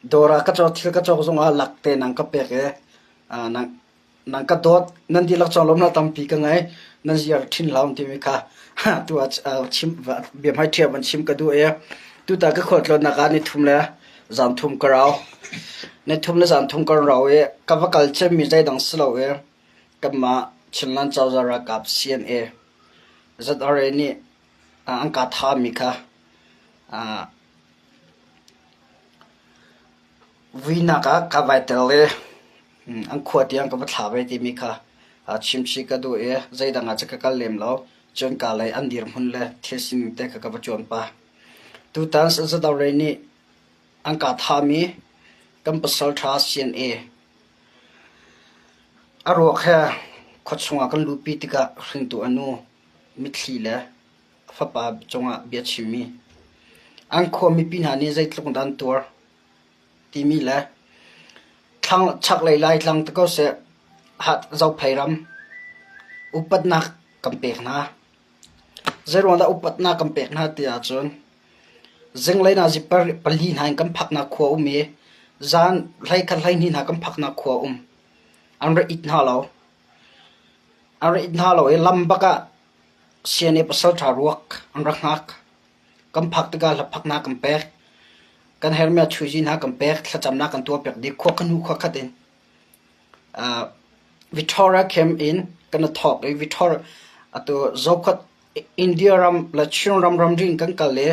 Dawr ah ka cawk thil ka cawk zongah lak te nang ka pek i nang nang ka dawt nan dihlak cawng lawmnak tampi ka ngei nan ziar ṭhin hlah timi kha tu ah chim biahmai ṭhia van chim ka duh i tuta ka khualtlawnnak ah nithum le zan thum ka rau nithum le zan thum ka rau i ka va kal cemmi zeidang si lo i kanmah Chinland cozah ralkap CNA ZRA nih an ka thami kha Vuinak ah ka vai tel i an khua tiang ka va thla ve timi kha chimchih ka duh i zeidang ah cun ka kal lem lo. Cun kaa lei an dirhmun le thil sining te kha ka va cuan pah. Tutan Zadore nih an ka thahmi kan pasal ṭha CNA a ruak he khuachung ah kan luhpi tikah hringtu a nu mitthli le a fapa cungah bia chimmi an khua mipi hna nih zeitluk dah an tuar timi le thlang chaklei Laitlang ti ko seh Zophei ram upatnak kan pek hna. Zeiruang dah upatnak kan pek hna ti ahcun zinglei nazi pali hna in kan phaknak khua um i zan hleikhat hleihnih hna kan phaknak khua um an ra it hna lo. An ra it hna lo i lam bak ah CNA pasalṭha ruak an rak hngak. Kan phak tikah hlaphaknak kan pek. Kan herhmi ah chuizi hna kan pek, thlacamnak kan tuahpiak dih. Khua kha hnu khua khat in. Uh, Victoria camp in kan i thawk i Victoria atu Zokhawt India ram le Chin ram ramri in kan kal i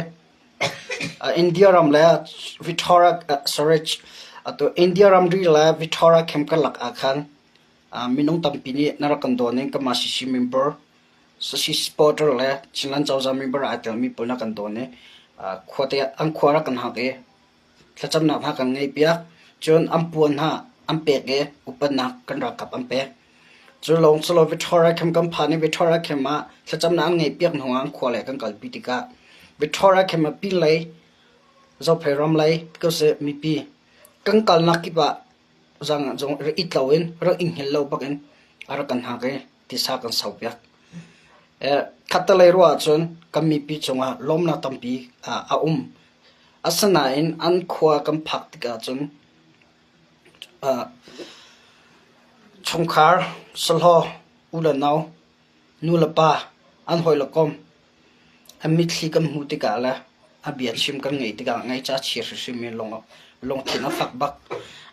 uh, India ram le Victoria uh, sorry atu India ramri le Victoria camp karlak ah khan Minung tampi nih na rak kan dawn in kanmah CC member, CC supporter le Chinland cozah member aa telmi pawl na kan dawn i khuate an khua rak kan hak i thlacamnak hna kan ngeihpiak. Cun an puan hna an pek i upatnak kan ralkap an pek. Cu lawng cu lo Victoria camp kan phan i Victoria camp ah thlacamnak an ngeihpiak hnu ah an khua lei kan kalpi tikah Victoria camp ah pinlei Zophei ram lei mipi kan kalnak kip ah Zang zong rak it loin rak i hngilh lo bakin a rak kan hngak i tisa kan sopiak. Khattelei ruah ahcun kan mipi cungah lawmnak tampi a um. Asinain an khua kan phak tikah cun chungkhar, sahlaw, u le nau, nu le pa, an hawi le kom An mitthli kan hmuh tikah le a biachim kan ngaih tikah ngaihca chia hrimhrim in lungthin a fak bak.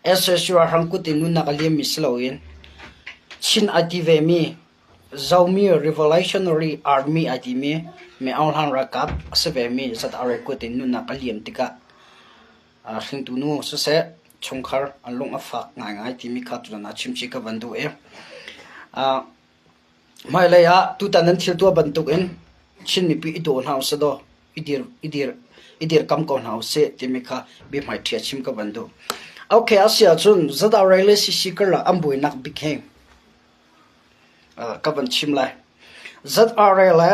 SSU ralhrang kut in nunnak a liammi si loin Chin ai ti vemi Zomi Revolutionary Army ai timi Min Aung Hlaing ralkap a si vemi ZRA kut in nunnak a liam tikah hringtu nu siseh chungkhar an lung a fak ngaingai timi kha tutan ah chimchih ka van duh i Hmailei ah tutan nan thil tuah bantukin Chin mipi i daw hna usih law i dir i dir i dirkam ko hna usih timi kha biahmai ṭhia chim ka van duh. Okay, a si ahcun ZRA le CC karlak an buainak bik hi ka van chim lai. ZRA le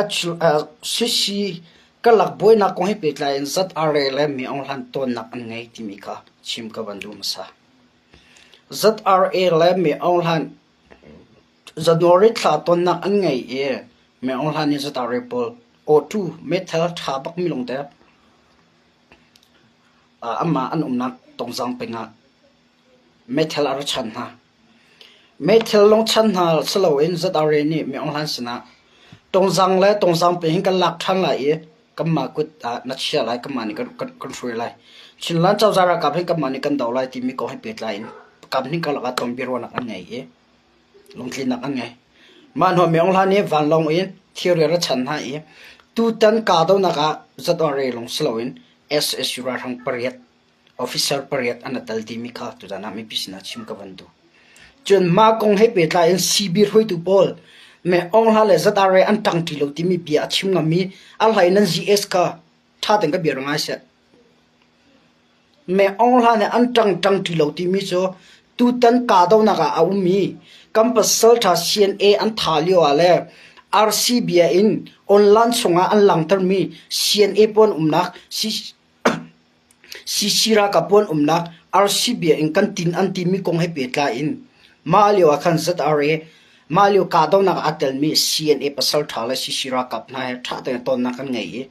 CC karlak buainak kong he pehtlai in ZRA le Mi Aung Hlaing tawnnak an ngei timi kha chim ka van duh hmasa. ZRA le Mi Aung Hlaing January thla tonnak an ngei i Min Aung Hlaing nih zatari pawl awṭu meithal ṭha bakmi lawngte anmah an umnak Tongzang peng ah meithal a ra chan hna. Meithal lawng chan hna si loin ZRA nih Min Aung Hlaing sinah Tongzang le Tongzang peng hin kan lak ṭhan lai i kanmah kut ah na chia lai, kanmah nih kan hruai lai. Chinland cozah ralkap hi kanmah nih kan doh lai timi kong he pehtlai in kamhning karlak ah ton biaruahnak an ngei i lungtlinnak an ngei. Mah hnu Min Aung Hlaing nih vanlawng in thilri a ra chan hna i tutan kahdohnak ah ZRA lawng si loin SSU ralhrang pariat officer pariat an i tel timi kha tutan ah mipi sinah chim ka van duh. Cun mah kong he pehtlai in CB hruaitu pawl Min Aung Hlaing le ZRA an ṭangṭi lo timi bia a chim ngammi a hlei nan GS kha ṭha tein ka bia ra ngai seh. Min Aung Hlaing nih an ṭang ṭangṭi lo timi cu tutan kahdohnak ah a ummi kan pasalṭha CNA an thah lio ah le RC bia in online chungah an langhtermi CNA pawl umnak CC ralkap pawl umnak RC bia in kan tin an timi kong he pehtlai in mah lio ah khan ZRA mah lio kahdohnak ah aa telmi CNA pasalṭha le CC ralkap hna he ṭha tein tonnak kan ngei i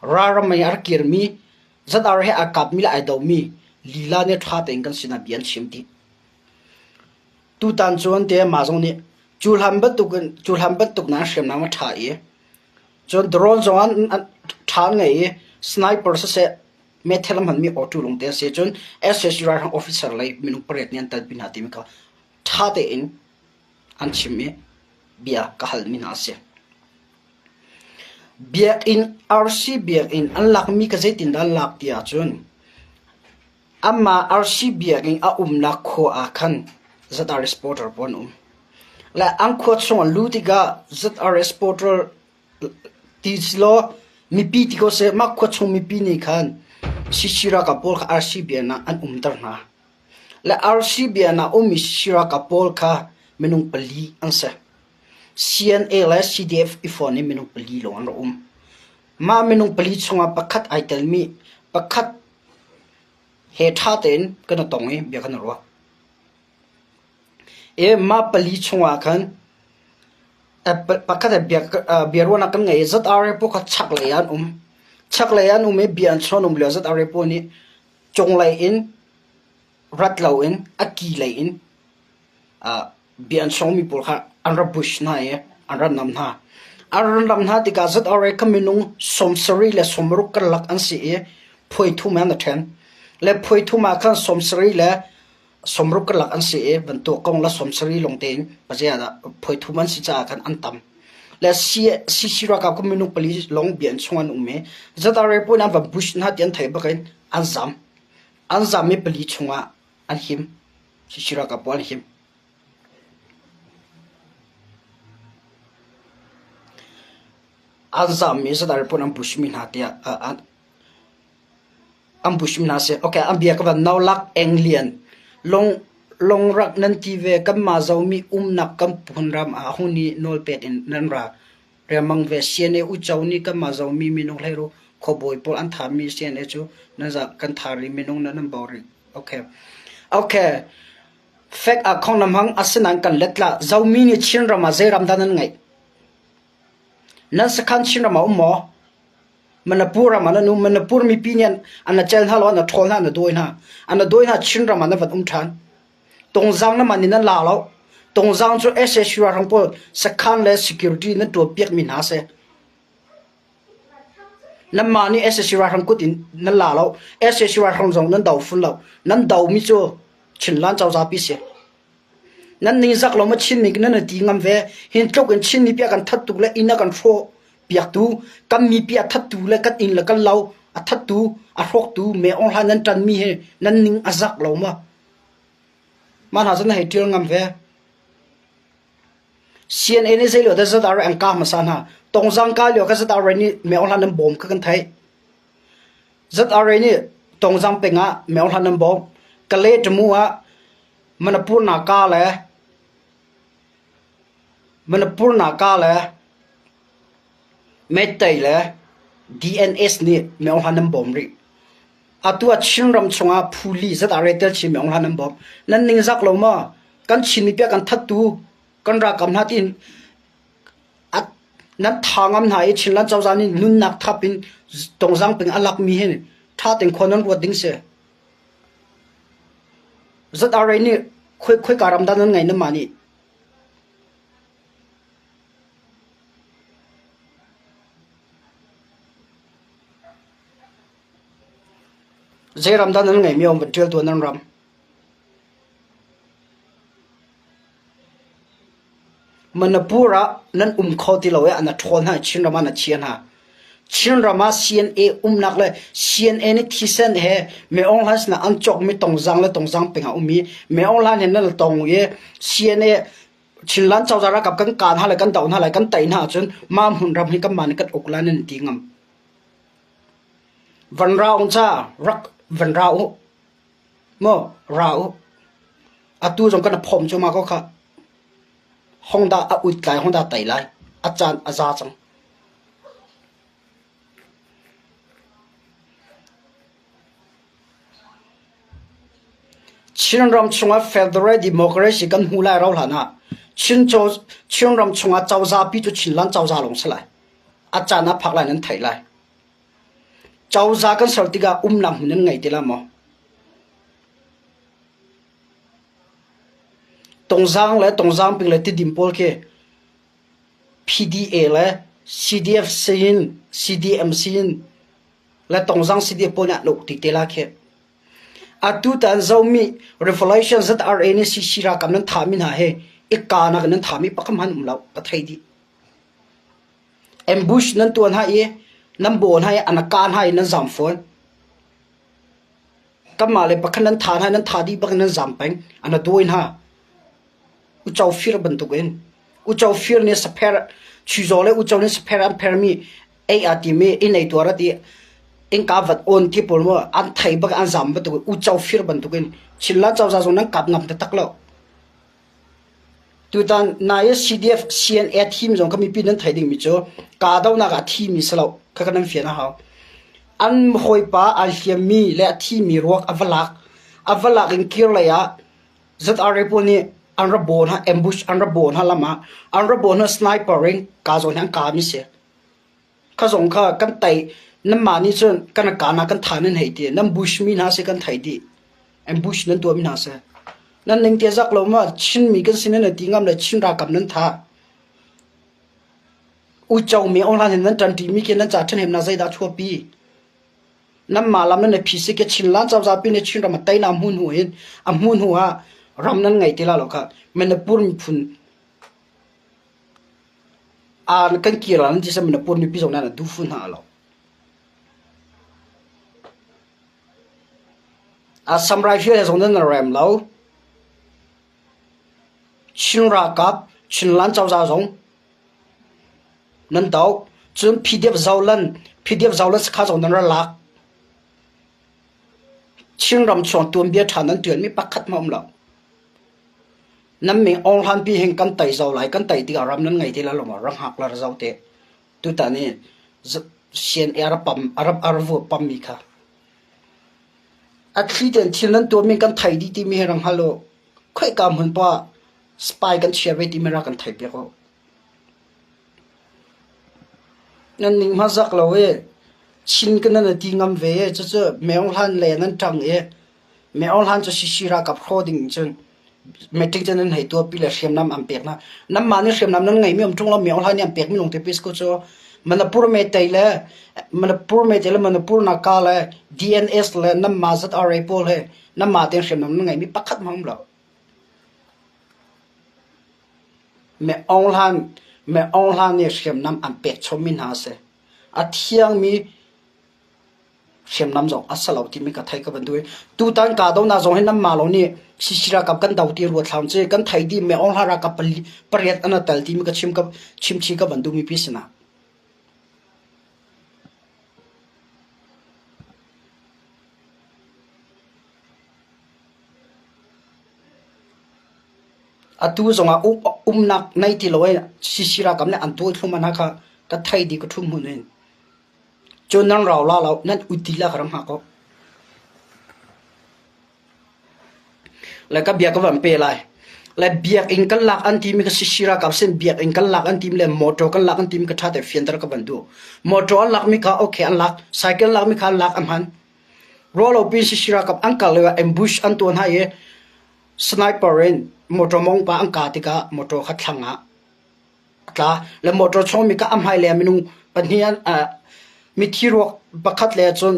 ralram in a rak kirmi ZR he aa kapmi le ai domi Lila nih ṭha tein kan sinah bia an chim dih. Tutan cu te mah zong nih cu hlan bantukin cu hlan bantuk nain hriamnam a ṭha i cun drone zong an ṭha an ngei i sniper siseh meithal a hmanmi auto lung te a si cun SAC ralhrang officer lei minung pariat nih an telpi hna timi kha ṭha tein an chim i bia ka halmi hna a si. Biakinn RC biakinn an lakmi kha zeitindah an lak ti ahcun amah RC biakinn a umnak khua ah khan ZRS porter pawl an um. Le an khua chung an luh tikah ZRS porter ti law mipi ti ko seh mah khua chung mipi nih khan CC ralkap pawl kha RC biakinn ah an umter hna. Le RC biakinn ah ummi CC ralkap pawl kha minung pali an si. CNA le CDF i fon in minung pali lawng an rak um. Mah minung pali chungah pakhat ai telmi pakhat he ṭha tein kan i tong i bia kan i ruah. I mah pali chungah khan pakhat he bia, biaruahnak kan ngei i ZRA pawl kha chaklei ah an um. Chaklei ah an um i bia an chawn um lio ZRA pawl nih cunglei in rat loin a ki lei in bia an sawngmi pawl kha an ra bush hna i an ra nam hna. An ra nam hna tikah ZRA kha minung 70 le 60 karlak an si i phuai thum an ṭhen. Le phuai thum ah khan 70 le 60 karlak an si i bantuk kong la 70 lawng tein pazia dah phuai thum an si caah khan an tam. Le CC ralkap kha minung pali lawng bia an chung an um i ZRA pawl an va bush hna ti an theih bak in an zam. An zam i pali chungah an him. CC ralkap pawl an him. An zammi zadar pawl an bushmi hna tiah an bushmi hna si. Okay, an bia ka van no lak eng lian. Long longrak nan ti ve kanmah zomi umnak kan phunram ah huni nawlpek in nan ra riangmang ve CNA uco nih kanmah zomi minung hlei ru khuabawi pawl an thami CNA cu nan za kan thari minung nan nan bo rih. Okay. Okay. Fek ah khong na hmang asinain kan let la Zomi nih Chinram ah zei ram dah nan ngeih? Nan sakhan Chinram ah um maw? Manipur ram ah nan um. Manipur mipi nih an na cel hna lo, an na ṭhawl hna, an na dawi hna. An na dawi hna Chinram ah nan van um ṭhan. Tungzang na man in nan la lo. Tungzang cu SSU ralhrang pawl sakhan le security nan ṭuan piakmi hna si. Nanmah nih sac ralhrang kut in nan la lo. Sac ralhrang zong nan do fun lo. Nan domi cu Chinland cozah pi si. Nan ningzak lo ma Chinmi nan i ti ngam ve. Hin tluk in Chinmi pi a kan that tuk le inn a kan hrawh piaktu, kan mipi a thattu le kan inn le kan lo a thattu, a hrawktu Me Aung Hlaing nan ṭanmi hi nan ning a zak lo ma? Mah hna cu na hei ṭial ngam ve. CNA nih zei lio dah ZRA an kah hmasa hna. Tongzang kah lio kha ZRA nih Me Aung Hlaing nan bawm kha kan theih. ZRA nih Tongzang peng ah Me Aung Hlaing nan bawm. Kalay Tamu ah Manipur Naka le Manipur Naka le Meitei le DNS nih Me Aung Hlaing nan bawm rih. Atu ah Chinram chungah phu li ZRA tel chin Me Aung Hlaing nan bawm. Nan ningzak lo maw? Kan Chin mipi a kan thattu kan ralkap hna tiin nan tha ngam hna i Chinland cozah nih nunnak thap in tongzang peng a lakmi hi ṭha tein khua nan ruat ding si. ZRA nih khoi khoika ram dah nan ngei nan mah nih? Zei ram dah nan ngeimi um van ṭial tuah nan ram. Manipur ah nan um kho ti lo i an ṭhawl hna i Chinram ah na chia hna. Chinram ah CNA umnak le CNA nih thisen he Me Aung Hlaing sinah an cawkmi tongzang le tongzang peng ah um i Me Aung Hlaing he nan i tong i CNA Chinland cozah ralkap kan kah hna le kan doh hna lai kan tei hna ahcun mah hmunram hi kanmah nih kan uk lai nan ti ngam. Van ra ung ca rak van ra u. Maw ra u. Atu zong kan i phawm cuahmah ko khah. Hong dah a ut lai, hong dah a tei lai. A caan a za cang. Chinram chungah Federal Democracy kan hmu lai ro hlan ah Chin Chinram chungah cozah pi cu Chinland cozah lawng si lai. A caan ah phak lai nan theih lai. Cozah kan ser tikah umnak hmun nan ngei ti la maw? Tongzaang le Tongzaang ping le Tidim pawl khi PDA le CDF sin, CDM sin le Tongzaang CDF pawl nih an uk ti te la khi. Atutan Zomi Revolution ZRA nih CC ralkap nan thahmi hna hi ikka nak in nan thahmi pakhat hmanh um lo ka thei dih. Ambush nan tuah hna i nan baw hna i an ka hna i nan zam fawn. Kanmah le pakhat nan thah hna i nan thah dih bak in nan zam peng. An a dawi hna. Uco fir bantukin. Uco fir nih sapher chuizaw le uco nih sapher an phermi ei aa tim i inn ei tuar a ti innka vat on ti pawl maw an thei bak an zam bantuk uco fir bantukin Chinland cozah zong nan kap ngam taktak lo. Tutan nai CDF CNA thim zong kha mipi nan thei dingmi cu kahdohnak ah thimi si lo kha kan nan fian a hau. An hawipa ai hliammi le a thimi ruak a va lak a va lak in kir lei ah ZRA pawl nih an ra baw hna ambush an ra baw hna lam ah an ra baw hna sniper in ka zawn hi an kami si. Kha zong kha kan tei nanmah nih cun kan kaan ah kan tha nan hei ti nan bush mi hna si kan thei dih ambush nan tuah mi hna si nan ning te zak lo ma Chinmi kan si nan ti ngam le Chin ralkap nan tha uco mi ong hlan hin nan ṭanṭi mi khi nan ca ṭhahnemnak zeidah chuahpi nanmah lam nan phi si ke Chinland cozah pi nih Chinram a teinak hmun hnu hin a hmun hnu ah ram nan ngei ti la lo kha Manipur miphun Aan kan kir ah nan ti na pur mipi zong nan duh fu hna lo. Assam Rifle he zong nan rem lo. Chin ralkap, Chinland cozah zong nan doh. Cun PDF Zolan, PDF Zolan sakha zong nan ra lak. Chinram chung tuanbia ṭha nan ṭialmi pakhat hmanh um lo. Nan min Aung Hlan pi hin kan tei zau lai, kan tei tikah ram nan ngei ti lai lo maw? Rak hngak la ra zoh te. Tutan i CNA a ra pam, a ra, a ra vuak pammi kha. A thli tein thil nan tuahmi kan thei dih timi hi rak hngal u. Khoika hmun poah spy kan chia ve timi rak kan thei piak u. Nan ning hmazak lo i Chin ka nan ti ngam ve i cucu Meung Hlan le nan ṭang i Meung Hlan cu CC ralkap hraw ding cun meeting cu nan hei tuahpi le hriamnam an pek hna. Nanmah nih hriamnam nan ngeihmi um ṭung lo Meung Hlan nih an pekmi lawngte pi si cu Manipur Meitei le Manipur Meitei le Manipur Naga le DNS le nanmah ZRA pawl he nanmah tein hriamnam nan ngeihmi pakhat hmanh um lo. Aung Hlan nih hriamnam an pek chommi hna a si. A thiangmi hriamnam zong a si lo timi ka theih ka van duh i tutan kahdohnak zong hi nanmah lawng nih CC ralkap kan do ti ruat hlah ci kan thei dih Aung Hlan ralkap pariat an tel timi ka chim ka chimchih ka van duhmi pi sinah. Atu zongah umnak nei ti lo i CC ralkap nih an tuah thlum hna kha ka thei dih ka ṭhu hmun in. Cun nan rau la lo, nan ut ti la ka rak hngak ko. Le ka bia ka van pe lai. Le biakinn kan lak an timi ka CC ralkap sin biakinn kan lak an timi le motor kan lak an timi ka ṭha te fianter ka van duh. Motor an lakmi kha okay an lak, cycle lakmi kha an lak a hman. Ruahlopi CC ralkap an kal lio ah ambush an tuah hna i Sniper in motor mong pa an kah tikah motor kha thlang ah a tla. Le motor chungmi kha a hmailei ah minung pahnih an mithi ruak pakhat le cun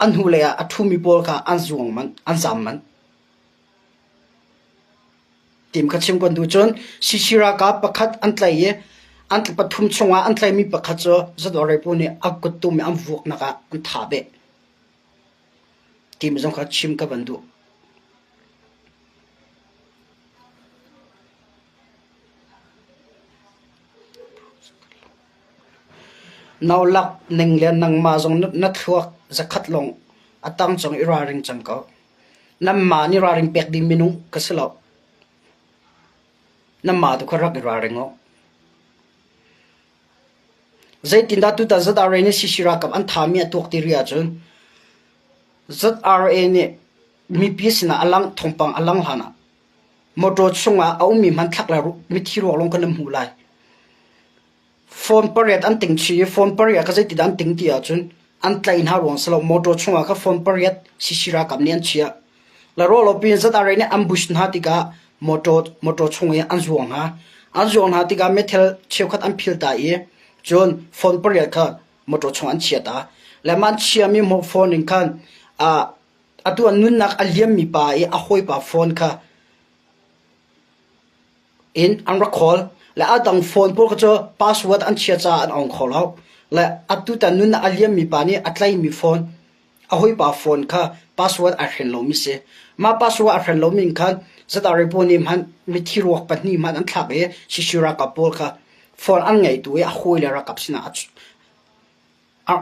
an hnulei ah a ṭhumi pawl kha an zuang manh, an zam manh. Tim kha chim kan duh cun CC ralkap pakhat an tlaih i an pathum chungah an tlaihmi pakhat cu Zadawrei pu nih a kuttum i an vuaknak ah an thah beh. Timi zong kha chim ka van duh. Naulak ning le nangmah zong na thluak zakhat lawng a tang cang i ralring cang ko. Nanmah nih ralring pek ding minung ka si lo. Nanmah tu kha rak i ralring u. Zeitindah tutan ZRA nih CC ralkap an thami a tuak ti rih ahcun ZRA nih mipi sinah a lang thawngpang a lang hlan ah motor chungah a ummi hmanthlak le mithi ruak lawng kan nan hmuh lai. Phone pariat an ting chih i phone pariat kha zeitindah an ting ti ahcun an tlaih hna ruang si lo motor chungah kha phone pariat CC ralkap nih an chiah. Le ruahlopi in ZRA nih ambush hna tikah Motor motor chung i an zuang hna. An zuang hna tikah meithal cheukhat an phil ta i cun phone pariat kha motor chung an chia ta. Le mah an chiami phone in khan uh, atu an nunnak a liammi pa i a hawipa phone kha in an rak call. Le a dang phone pawl kha cu password an chia caah an ong kho lo. Le atu tan nunnak a liammi pa nih a tlaimi phone a hawipa phone kha password ai hren lomi si. Mah password a hren lomi in khan ZRA pawl nih hmanh mithi ruak pahnih hmanh an thlak i CC ralkap pawl kha phone an ngeitu i a hawile ralkap sinah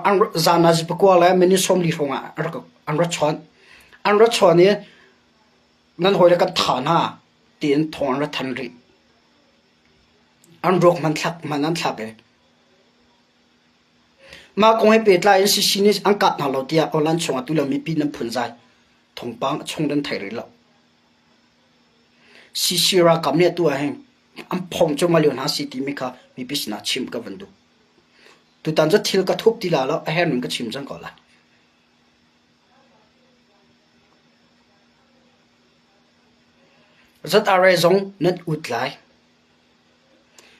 an zan ah zipakua le minute 40 hrawng ah an ra chawnh. An ra chawn i nan hawile kan thah hna tiin thawng an ra than rih. An ruak hman thlak hman an thlak i Mah kong he pehtlai in CC nih an kap hna lo tiah online chungah tulio mipi nan phunzai. Thawngpang a chung nan thei rih lo. CC ralkap nih atu ah hin an phawng cuahmah lio hna si timi kha mipi sinah chim ka van duh. Tutan cu thil ka thup ti la lo, a herh ning ka chim cang ko lai. ZRA zong nan ut lai.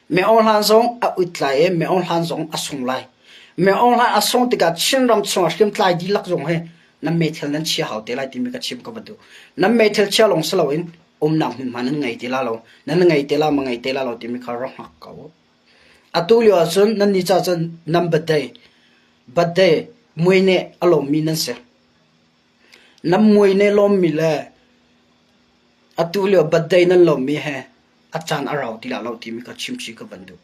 Meo hlan zong a ut lai i meo hlan zong a sung lai. Meo hlan a sung tikah Chinram chungah hriamtlai dihlak zong hi nan meithal nan chia hau te lai timi ka chim ka va duh. Nan meithal chia lawng si loin umnak hmunhma nan ngei ti la lo. Nan ngei te la ma ngei te la lo timi kha rak hngak ko. Atu lio ahcun nan ni ca cun nan birthday, birthday muai neh a lawmmi nan si. Nan muai neh lawmmi le atu lio birthday nan lawmmi he a caan a rau ti lo timi kha chimchih ka van duh.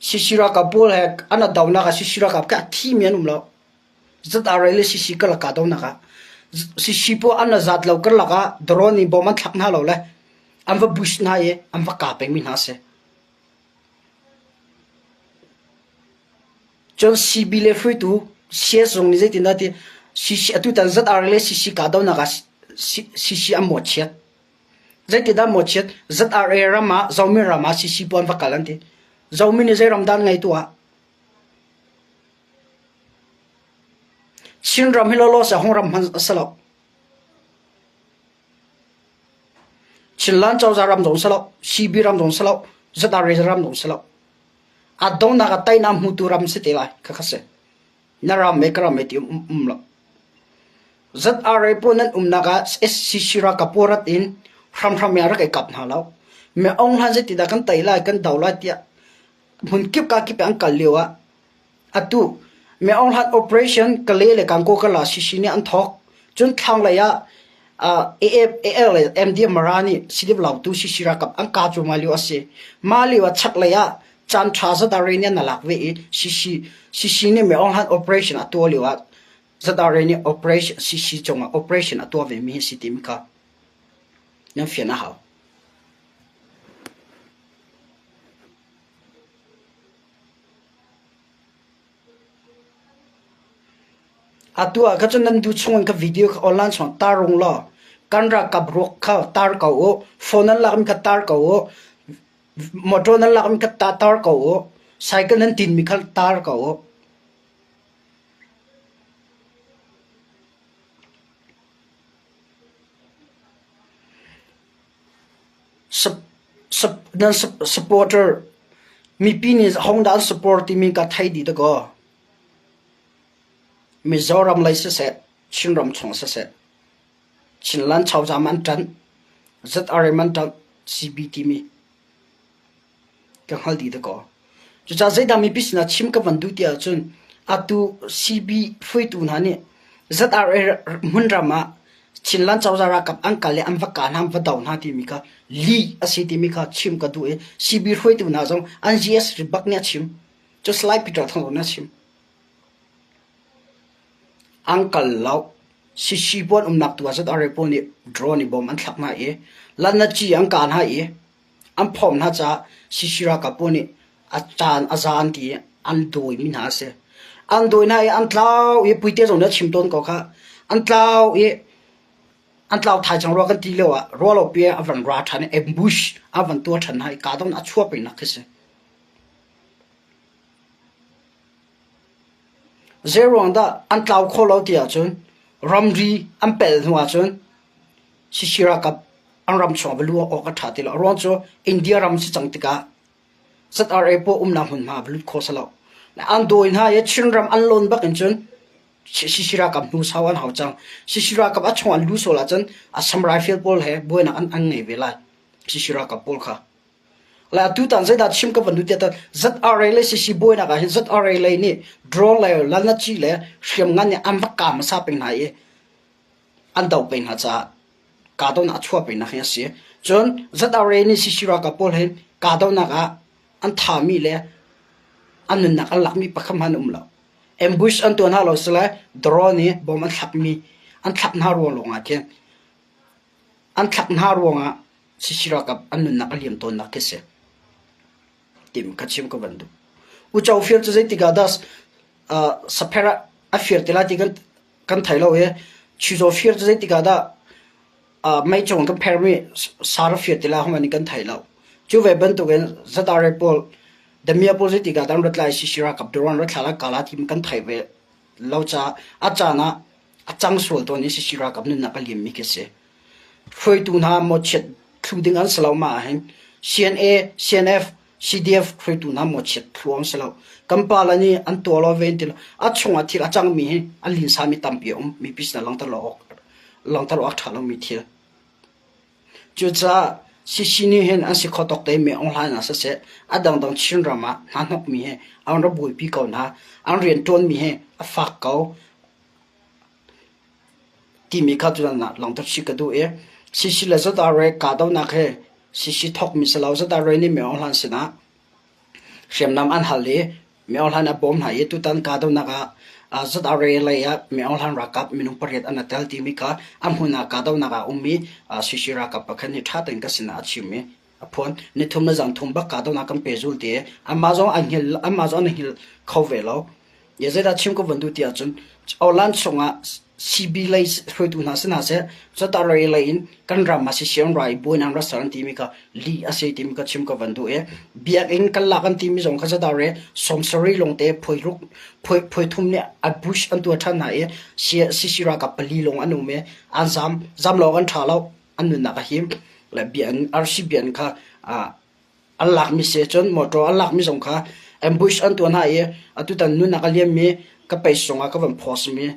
CC ralkap pawl he an donak ah CC ralkap ke a thimi an um lo. ZRA le CC karlak ah donak ah CC pawl an zat lo karlak ah drone in bom an thlak hna lo le an va bush hna i an va kah pengmi hna si. Cun CB le hruaitu CS zong nih zeitindah ti CC atutan ZRA le CC kahdohnak ah CC an mawhchiat. Zeitindah mawhchiat? ZRA ram ah Zomi ram ah CC pawl an va kal an ti. Zomi nih zei ram dah an ngei tuah? Chinram hi lawlaw seh hung ram hmanh a si lo. Chinland cozah ram zong si lo, CB ram zong si lo, ZRA ram zong si lo. A donghnak ah teinak hmutu ram si te lai khakha si. Na ram e ka ram e ti um, um lo. ZRA pawl nan umnak ah SCC ralkap pawl rat in hramhram in a rak i kap hna lo. Me ong hlan zeitidah kan tei lai kan do lai tiah hmun kip ka kip an kal lio ah Atu Me Aung Hlat operation Kale le Gangaw Kala CC nih an thawk. Cun thlanglei ah AL le MDF Mara nih Silip Lautu CC ralkap an kah cuahmah lio a si. Mah lio ah chaklei ah caan ṭha ZRA nih an lak ve i CC CC nih Me Aung Hlat operation a tuah lio ah ZRA nih operation CC cungah operation a tuah vemi hi si timi kha nan fian a hau. Atu ah kha cun nan duh chungin ka video kha online chungah tar rung law kan ralkap ruak kha tar ko u, phone nan lakmi kha tar ko u, motor nan lakmi kha tar ko u, cycle nan tinmi kha tar ko u. Nan supporter mipi nih hodah an support timi ka thei dih dakaw. Mizoram lei siseh, Chinram chung siseh, Chinland cozah an ṭanh, ZRA an ṭanh, CB timi ka hngal dih dakaw. Cucaah zeidah mipi sinah chim ka van duh ti ahcun atu CB hruaitu hna nih ZRA hmunram ah Chinland cozah ralkap an kal i an va kah hna, an va do hna timi kha lih a si timi kha chim ka duh i CB hruaitu hna zong an GS bak nih a chim. Cu Salai Peter Thang zong nih a chim. An kal lo. CC pawl umnak tu ah ZRA pawl nih drone i bom an thlak hna i Lanaci an kah hna i An phawm hna caah CC ralkap pawl nih a caan a za an ti i an dawimi hna a si. An dawi hna i an tlau i Puite zong nih a chim tawn ko khah. An tlau i an tlau thai cang rua kan ti lio ah ruahlopi ah a van ra ṭhan i ambush a van tuah ṭhan hna i kahdohnak a chuah pengnak khi si. Zeiruang dah an tlau khawh lo ti ahcun ramri an pel hnu ahcun. CC ralkap an ram chung ah va luh awk a ṭha ti lo. A ruang cu India ram si cang tikah ZRA pawl umnak hmunhma va lut kho si lo. An dawi hna i Chinram an lawn bak in cun CC ralkap hnu sau an hau cang. CC ralkap a chung an luh sual ahcun Assam Rifle pawl he buainak an, an ngei ve lai. CC ralkap pawl kha. Le atutan zeidah chim ka van duh tiah ZRA le CC buainak ah hin ZRA lei nih drone le lanaci le hriamngan nih an va kah hmasa peng hna i an doh peng hna caah kahdohnak a chuah pengnak hi a si. Cun ZRA nih CC ralkap pawl hin kahdohnak ah an thami le an nunnak an lakmi pakhat hmanh an um lo. Ambush an tuah hna lo sile drone i bom an thlakmi an thlak hna ruang lawngah khin an thlak hna ruangah CC ralkap an nunnak a liam tawnnak khi si. Tim ka chim ka van duh. Uco fir cu zeitik ah dah uh, sapher a fir te lai ti kan kan thei lo i Chizaw fir cu zeitik ah dah uh, mei cung kan phermi sar a fir ti lai hman in kan thei lo. Cu ve bantukin ZRA pawl Damia pawl zeitik ah dah an rat lai CC ralkap drone rat thla lai kala ti kan thei ve lo caah a caan ah a cang sual tawn i CC ralkap nunnak a liammi khi si. Hruaitu hna mawchiat thlu ding an si lo mah ahhin CNA, CNF, CDF hruaitu hna mawchiat thlu an si lo. Kan pale nih an tuah lo ve an ti lo. A chungah thil a cangmi hi a linsami tampi a um. Mipi sinah langhter lo awk langhter awk ṭha lomi thil. Cucaah CC nih hin an si kho tawk te mi Aung Hlaing ah siseh, a dangdang Chinram ah hna hnokmi hi an ra buaipi ko hna. An rianṭuanmi hi a fak ko. Timi kha tutan ah langhter chih ka duh i CC le ZRA kahdohnak hi CC thawkmi si lo ZRA nih Myo Aung Hlaing sinah hriamnam an hal i Myo Aung Hlaing a bawm hna i tutan kahdohnak ah ZRA lei ah Myo Aung Hlaing ralkap minung pariat an i tel timi kha a hmun ah kahdohnak ah a ummi CC ralkap pakhat nih ṭha tein ka sinah a chim i a phuan. Nithum le zan thum bak kahdohnak kan pehzul ti i anmah zong an hngilh anmah zong an i hngilh kho ve lo. Ya zeidah chim ka van duh ti ahcun Orlan chungah CB lei hruaitu hna si hna seh, Cawtarei lei in kan ram ah sisian rai buainak rak ser an timi kha lih a si timi kha chim ka van duh i biakinn kan lak an timi zong kha Cawtarei sawmsarih lawngte phuai ruk phuai phuai thum nih a bush an tuah ṭhan hna i CC ralkap pali lawng an um i an zam zam lawng an ṭha lo an nunnak a him le biakinn RC biakinn kha an lakmi si cun motor an lakmi zong kha ambush an tuah hna i atutan nunnak a liammi ka page zongah ka van post mi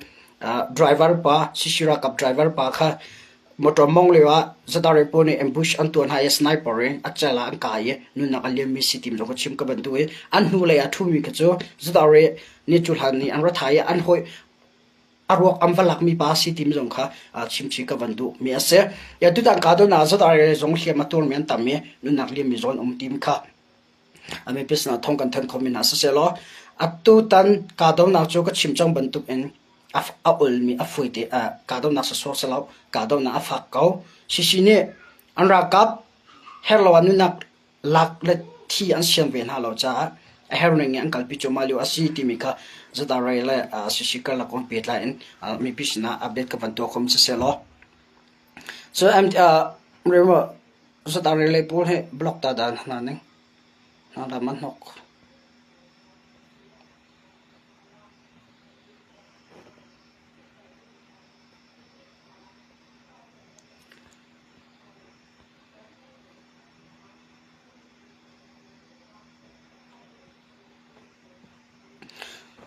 driver pa CC ralkap driver pa kha motor mong lio ah zatare pawl nih ambush an tuah hna i sniper in a cel ah an kai i nunnak a liammi si tim zong ka chim ka van duh i an hnulei ah ṭhumi kha cu zatare nih cu hlan nih an ra thai i an hawi a ruak an va lakmi pa si timi zong kha chimchih ka van duhmi a si. Ya tutan ka don ah zatare zong hliam a tuarmi an tam i nunnak liammi zong an um timi kha a mipi sinah thawng kan thanh khomi hna siselaw atutan kahdohnak cu ka chim cang bantuk in a ulmi a fuite kahdohnak sasawk si lo kahdohnak a fak ko. Sisi nih an ralkap herlo ah nunnak lak le thi an sian ve hna lo caah a herning in an kalpi cuahmah lio a si timi kha ZRA le CC karlak kong pehtlai in mipi sinah update ka van tuah khom siseh law. So ZRA lei pawl hi block ta dan hna ning hna da man hnok.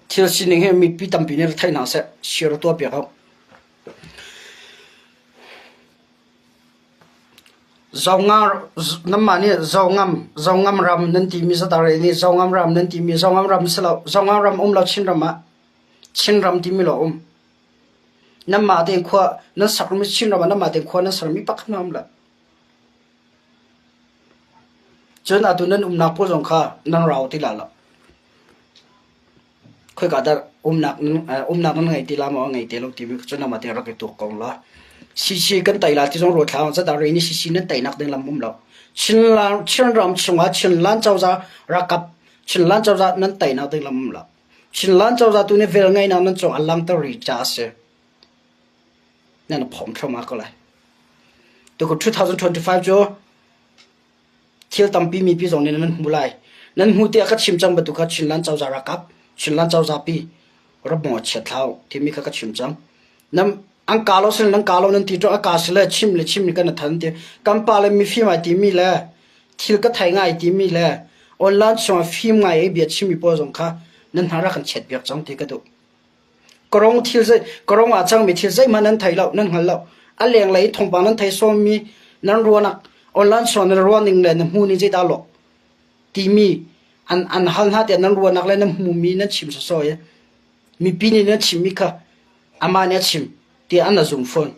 Thil sining hi mipi tampi nih rak thei hna seh, share tuah piak u. Nanmah nih Zongam, Zongam ram nan timi zatare nih Zongam ram nan timi Zongam ram si lo, Zongam ram um lo Chinram ah Chinram timi lo um. Nanmah tein khua nan sakmi Chinram ah nanmah tein khua nan sermi pakhat hmanh um lo. Cun atu nan umnak pawl zong kha nan rau ti lai lo. Khoika dah umnak umnak nan ngei ti la maw ngei ti lo timi cu nangmah tein rak i tuak ko la. CC kan tei la ti zong ruat hlah zadah rei nih CC nan teinak ding lam um lo. Chinland Chinram chungah Chinland cozah ralkap Chinland cozah nan teinak ding lam um lo. Chinland cozah tu nih vel ngeinak nan cung a langter rih ca a si. Nan phom thluahmah ko lai. Tukum 2025 cu thil tampi mipi zong nih nan hmu lai. Nan hmu tiah ka chim cang bantuk kha Chinland cozah ralkap, Chinland cozah pi ram maw chiat thlau timi kha ka chim cang. Nam. An ka lo sin nan ka lo nan ti ṭo a ka si le chim le chim ni kan than ti. Kan pa le mifim ai timi le thil ka thei ngai timi le online chungah fim ngai i bia chimmi pawl zong kha nan hna rak kan chiat piak cang ti ka duh. Karong thil zei karong ah cangmi thil zeihmanh nan thei lo nan hngal lo. A lenglei thawngpang nan thei sawmmi nan ruahnak online chungah nan ruah ning le na hmu ning zeidah lawh timi an an hal hna tiah nan ruahnak le nan hmumi nan chim sawsawh i mipi nih nan chimmi kha amah nih a chim tiah an a zum fawn.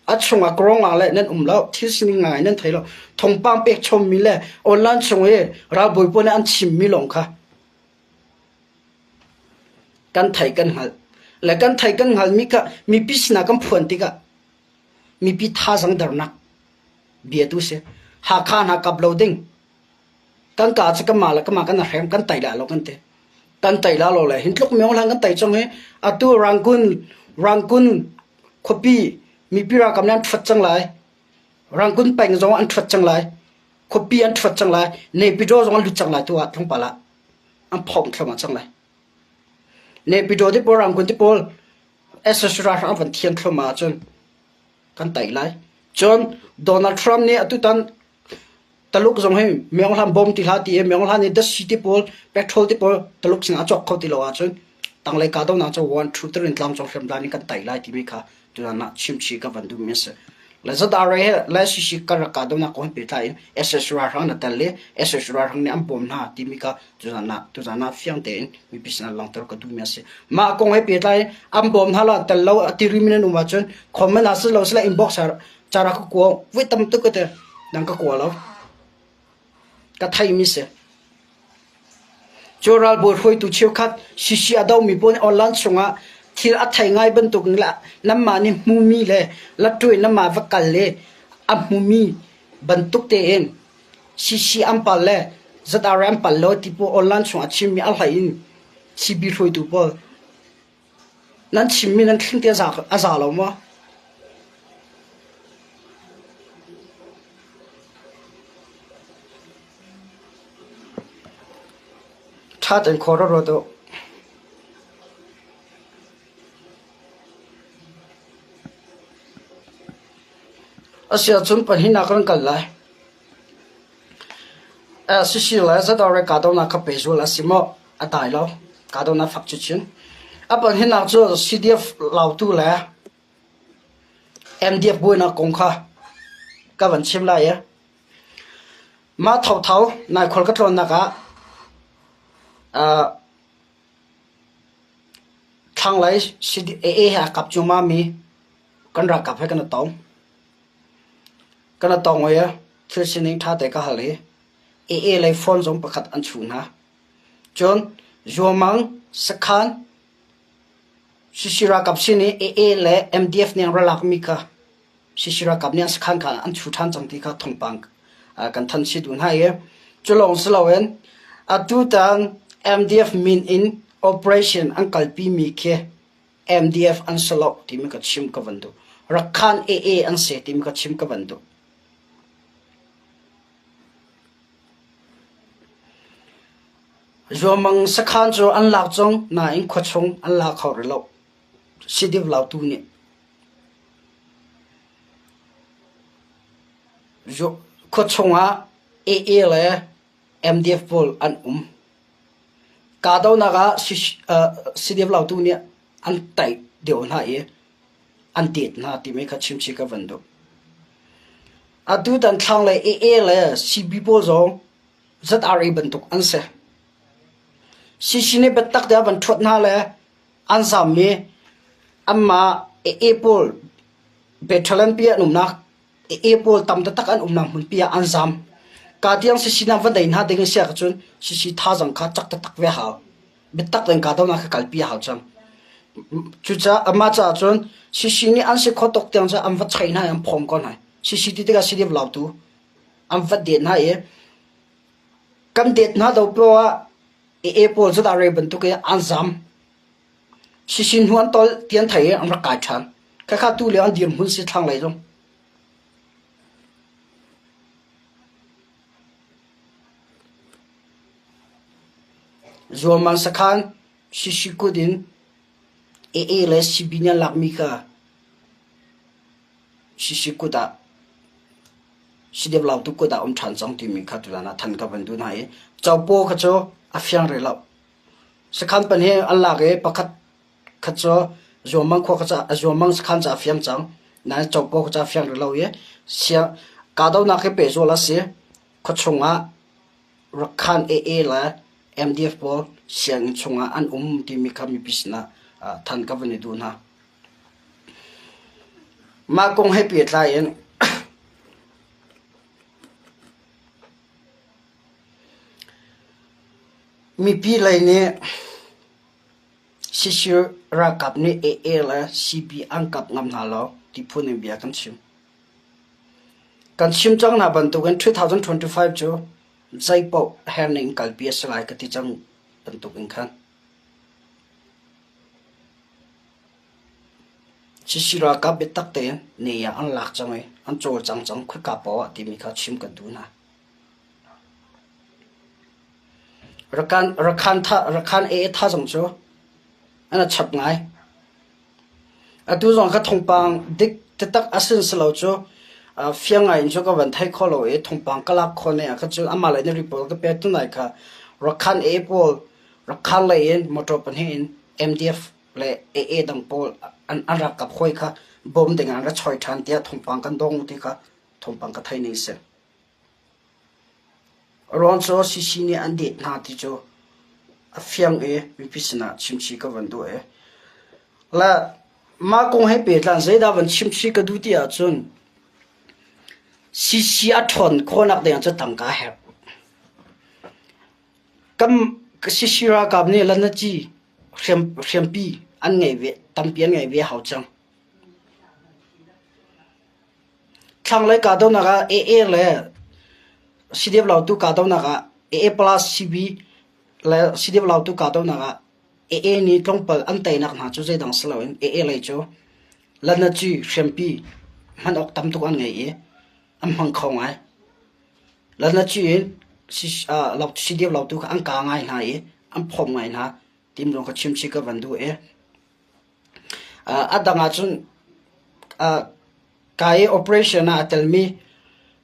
A chungah kawrong ah le nan um lo, thil sining ngai nan thei lo. Thawngpang pek chommi le online chung i ralbawi pawl nih an chimmi lawng kha kan thei kan hngalh. Le kan thei kan hngalhmi kha mipi sinah kan phuan tikah mipi thazaang dernak bia tu si. Hakha hna kap lo ding. Kan ka cu kanmah le kanmah kan hrem kan tai la lo kan ti. Kan tai la lo le hin tluk myo hlan kan tai cang hi atu Rangoon Rangoon khuapi mipi ralkap nih an ṭhuat cang lai. Rangoon peng zong an ṭhuat cang lai. Khuapi an ṭhuat cang lai. Naypyidaw zong an lut cang lai tu ah tlawmpal ah an phomh thluahmah cang lai. Naypyidaw te pawl Rangoon te pawl SSC ralhrang an van thian thluahmah ahcun kan tai lai. Cun Donald Trump nih atutan Taluk zong hi Myanghlan bawm ti hlah ti i Myanghlan i datsi ti pawl, petrol ti pawl Taluk sinah a cawk kho ti lo ahcun tanglei kahdohnak cu one two three in tlangcung hriamtlai nih kan tei lai timi kha tutan ah chimchih ka van duhmi a si. Le ZRA he le CC kan rak kahdohnak kong he pehtlai in SS ralhrang na tel i SS ralhrang nih an bawm hna timi kha tuzan ah tuzan ah fiang tein mipi sinah langhter ka duhmi a si. Mah kong he pehtlai in an bawm hna lo an tel lo a ti rimi nan um ahcun comment ah si lo sila inbox ah cara ka kua voi tam tuk ka ti nang ka kua lo ka theimi si cu ralbawi hruaitu cheukhat sisi a domi pawl nih online chungah thil a thei ngai bantuk in nanmah nih hmumi le lattuai nanmah va kal le a hmumi bantuk tein sisi an pal le ZRA an pal lo ti pawl online chungah chimmi a hlei in CB hruaitu pawl Nan chimmi nan thling te a za lo maw? Ṭha tein khua rak ruat u. Asiahcun pahnihnak kan kal lai. Sisi le zadawr kahdohnak kha pehzul a si maw? A dai lo. Kahdohnak fak chinchin. A pahnihnak cu CDF Lautu le MDF buainak kong kha ka van chim lai i mah thotho nai khual ka tlawnnak ah thlanglei AA he aa kap cuahmah mi kan ralkap he kan i tong. Kan i tong i thil sining ṭha te ka hal i AA lei phone zong pakhat an chuh hna. Cun Zuamang sakhan CC ralkap sin i AA le MDF nih an ra lakmi kha CC ralkap nih an sakhan kha an chu ṭhan cang ti kha thawngpang kan thanh chih duh hna i cu lawng si loin atutan MDF min in operation an kalpimi khi MDF an si lo timi ka chim ka van duh. Rakhan AA an si timi ka chim ka van duh. Zuamang sakhan cu an lak cang nain khuachung an la kho rih lo. Sidiv lautu nih. Khuachung ah AA le MDF pawl an um. Kahdohnak ah CDF Lautu nih an taih deuh hna i an det hna timi kha chimchih ka van duh. Atutan thlanglei AA le CB pawl zong ZRA bantuk an si. CC nih biatak te a van ṭhuat hna le an zammi anmah AA pawl battalion pi an umnak AA pawl tam taktak an umnak hmunpi ah an zam. Ka tiang sisi na va dei hna ding si ahcun sisi thazang kha cak taktak ve hau. Biatak tein kahdohnak kha kalpi a hau cang. Cucaah amah caah cun sisi nih an si kho tuk tiang cu an va chei hna i an phawm ko hna. Sisi ti tikah CDF lautu an va det hna i kan det hna do poah ah AA pawl cu dah rei bantuk i an zam. Sisin hnu an tol ti an thei i an rak kai ṭhan. Khakha tu lio an dirhmun si thlanglei zong. Zualman sakhan Sisi kut in AA le CB nih an lakmi kha. Sisi kut ah Sidep lautu kut ah um ṭhan cang timi kha tuzan ah than ka van duh hna i copo kha cu a fiang rih lo. Sakhan pan hi an lak i pakhat khat cu Zuamang khua kha Zuamang sakhan ca a fiang cang. Nain copo kha cu a fiang rih lo i siang kahdohnak hi pehzul a si. Khuachung ah Rakhan AA le MDF pawl sianginn chungah an um timi kha mipi sinah than ka van i duh hna. Mah kong he pehtlai in mipi lei nih Sisir ralkap nih AA le CB an kap ngam hna lo ti phun in bia kan chim. Kan chim cang hna bantukin 2025 cu zeipaoh herning kalpi a si lai ka ti cang bantukin khan. Sisi ralkap biatak tein ne ah an lak cang i an cawlcang cang khoika paoh ah timi kha chim kan duh hna. Rakhan, rakhan, tha, rakhan AA tha zong cu an a chap ngai. Atu zong ka thawngpang dik taktak a sin si lo cu fiang ngai in cu ka van thei kho lo i thawngpang ka lak khawh ne ah khan cun amah le na report ka pek tunai kha Rakhan AA pawl Rakhan lei in motor pahnih in MDF le AA dang pawl an, an ralkap hawi kha bawm ding ah an ra choi ṭhan tiah thawngpang kan dong ti kha thawngpang ka thei ning si. Ruang cu CC nih an det hna ti cu a fiang i mipi sinah chimchih ka van duh i le mah kong he pehtlan zeidah van chimchih ka duh ti ahcun CC a ṭhawn khawhnak ding ah cun tangka a herh. Kan CC ralkap nih lanaci hriam, hriampi an ngeih ve, tampi an ngeih ve hau cang. Thlanglei kahdohnak ah AA le CDF Lautu kahdohnak ah AA plus CB le CDF Lautu kahdohnak ah AA nih tlawmpal an teinak hna cu zeidang si loin AA lei cu lanaci hriampi hman awk tam tuk an ngei i an hmang kho ngai. Lanaci in CDF Lautu kha an kaa ngai hna i an phawm ngai hna tim zong kha chimchih ka van duh i A dang ahcun ka i operation ah a telmi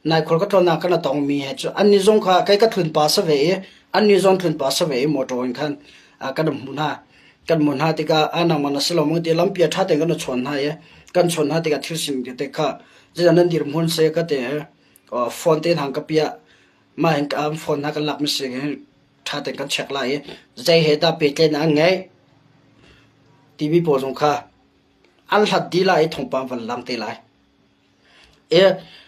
nai-khual ka tlawn ah kan a tongmi he cu annih zong kha kei ka tlun pa si ve i annih zong tlun pa si ve i motor in khan kan hmuh hna. Kan hmuh hna tikah a nangmah na si lo maw ti lampi ah ṭha tein kan i chawn hna i kan chawn hna tikah thil sining tete kha zeidah nan dirhmun si ka ti i phone te hna ka piah. Mah hin phone hna kan lakmi si ṭha tein kan check lai i zei he dah pehtlaihnak an ngeih timi pawl zong kha an hlat dih lai i thawngpang van lang te lai. I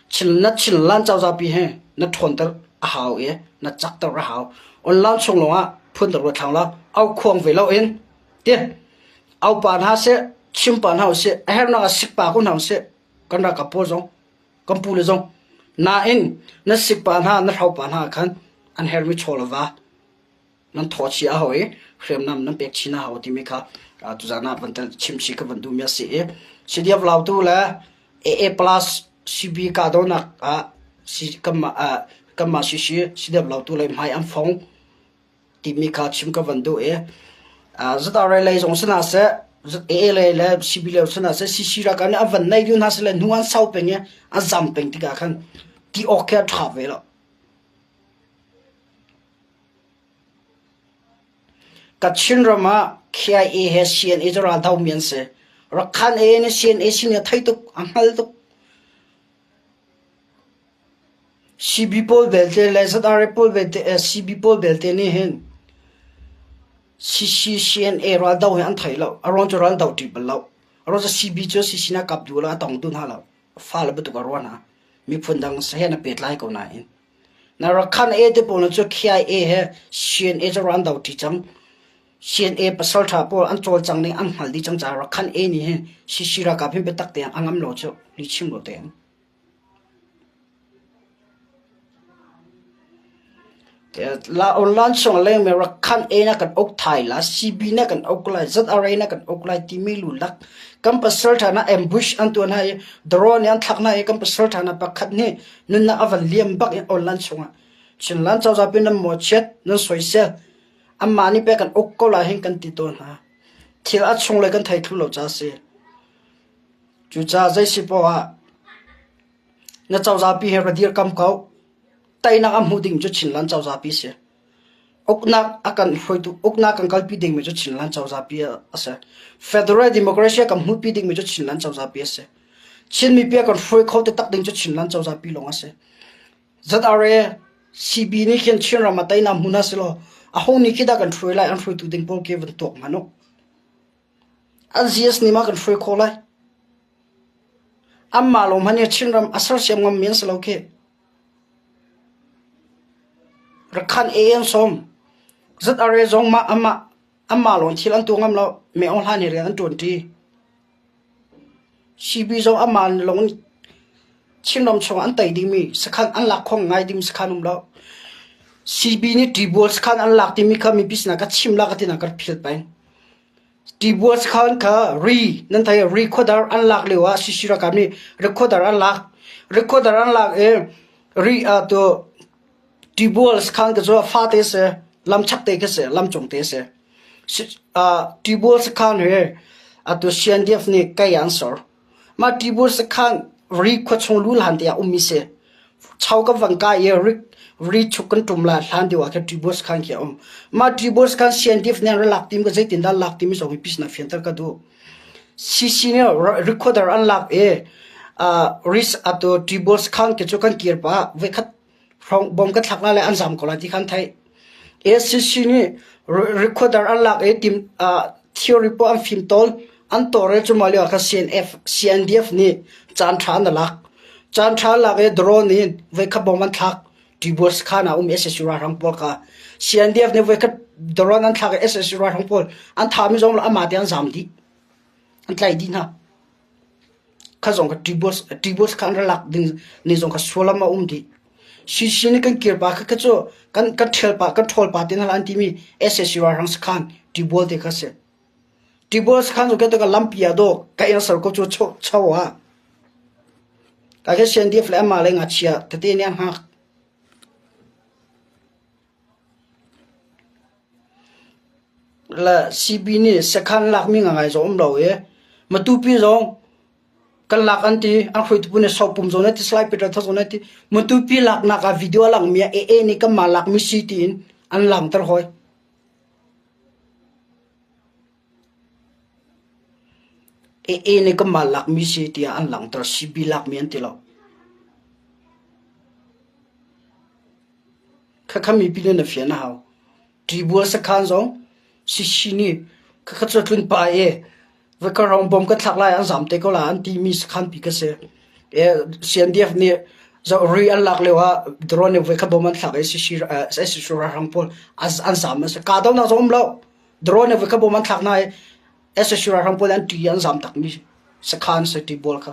chin na Chinland cozah pi hi na ṭhawnter a hau i na cakter a hau. Online chung lawngah phun dang ruat thlang la au khuang ve loin ti au pa hna seh chim pa hna usih a herhnak ah sik pa ko hna usih kan ralkap pawl zong kan pu le zong nain na sikpa hna na hropa hna khan an hermi chaw le va nan thaw chi a hau i hriamnam nan pek chin a hau timi kha tuzan ah van tel chimchi ka van duhmi a si i CDF Lautu le AA plus CB kahdohnak ah kanmah CC CDF Lautu le hmai an fong timi kha chim ka van duh i ZRA lei zong si hna seh AA lei le CB lei si hna seh CC ralkap nih an van nei dih hna seh le hnu an sau peng i an zam peng tikah khan ti awk khi a ṭha ve lo. Kachin ram ah KIA he CNA cu raldo mi an si. Rakhan A nih CNA sin a thei tuk, a hngal tuk. CB pawl belte le ZRA pawl belte CB pawl belte nih hin CCCNA raldo hi an thei lo. A ruang cu raldo ṭih bal lo. A ruang cu CB cu CC na kap duh lo, a tong duh hna lo. Fale bantuk a ruah hna. Miphun dang he na pehtlai ko nain. Na Rakhan A te pawl cu KIA he CNA cu ral do ṭi cang. CNA pasal ṭha pawl an cawlcang ning an hngal dih cang caah Rakhan A nih hin CC ralkap hin biatak tein a ngam lo cu lihchim lo tein. Online chung lengmi Rakhan A na kan uk thai la, CB na kan uk lai, ZRA na kan uk lai timi lulak kan pasal ṭha na ambush an tuah hna i drone an thlak hna i kan pasal ṭha na pakhat nih nunnak a van liam bak in online chungah Chinland cozah pi nan mawchiat nan soisel anmah nih pek kan uk ko lai hin kan ti tawn hna. Thil a chung le kan thei thlu lo ca si. Cucaah zei si poah ah. Na cozah pi he ra dirkam ko. Teinak a hmuh ding cu Chinland cozah pi si. Uknak a kan hruaitu uknak kan kalpi dingmi cu Chinland cozah pi a si. Federal democracy a kan hmuhpi dingmi cu Chinland cozah pi a si. Chin mipi a kan hruai kho taktak ding cu Chinland cozah pi lawng a si. ZRA CB nih khin Chinram a teinak hmun ah si law aho nih khi dah kan hruai lai an hruaitu ding pawl khi van tuak hmanh u. An GS nih ma kan hruai khawh lai. Anmah lawng hmanh hi Chinram a sersiam ngammi an si lo khi. Rakhan an sawm. ZRA zong mah amah anmah lawng thil an tuah ngam lo. Me Aung Hlan he rian an ṭuanṭi. CB zong amah lawng Chinram chung an tei dingmi sakhan an lak khong ngai ding sakhan um lo. CB nih Tibual sakhan an lak timi kha mipi sinah ka chim la ka ti na ka phil peng. Tibual sakhan kha ri nan thei ri khuadar an lak lio ah CC ralkap nih recorder an lak. Recorder an lak i ri ah tu Tibual sakhan ka cu fate si lam chak te khi si lam cung te si. Tibual sakhan hi atu CNDF nih kei an sor. Mah Tibual sakhan ri khua chung lu hlan te ah ummi si. Chau kan van kai i ri ri chuk kan ṭum lai hlan deuh ah khin Tibual sakhan khi a um. Mah Tibual sakhan CNDF nih an ra lak tim ka zeitin dah lak timi zong hi pisna fianter ka duh. CC nih recorder an lak i ris atu Tibual sakhan khi cu kan kir pah voikhat hrawng bom ka thlak lai le an zam ko lai ti khan theih. ACC nih recorder an lak i tim theory poh an fim tawl an tawr i cuma lio ah khan CNF CNDF nih caan ṭha an lak. Caan ṭha an lak i drone in voikhat bom an thlak. Tibual sakhan ah um SSU ralhrang pawl kha CNDF nih voikhat drone an thlak i SSU ralhrang pawl an thami zong amah te an zam dih. An tlaih dih hna. Kha zong kha ṭibus kha an ra lak ding ni zong kha sullam a um dih. CC nih kan kir pa kha kha cu kan kan ṭhial pa kan ṭhawl pa te hna an timi SAC ralhrang sakhan ṭibual te kha si. Ṭibual sakhan cu ka lampi ah dawh ka eng ser ko cu cho cho ah. Ka ke CNDF le amah le ngachia tete nih an hngak. Le CB nih sekhan lakmi ngangai zong um lo i Matupi zong kan lak an ti an hruaitu nih sopum zong an ti Salai Peter Thawng zong an ti Matupi laknak ah video a langmi ah AA nih kanmah lakmi si tiin an langhter hoi. AA nih kanmah lakmi si tiah an langhter CB lakmi an ti lo. Khakha mipi nih na fian a hau. Ṭibual sakhan zong Sisi nih khakha cu tlun pah i Vakarawng bom kan thlak lai an zam te ko lai an timi sakhan pi ka si. E, CNDF nih ri an lak lio ah drone nih voikhat bom an thlak i Sisi SSC ralhrang pawl an zam an si. Kahdohnak zong um lo. Drone nih voikhat bom an thlak hna i SSC ralhrang pawl an ṭi an zam takmi sakhan si ṭibual kha.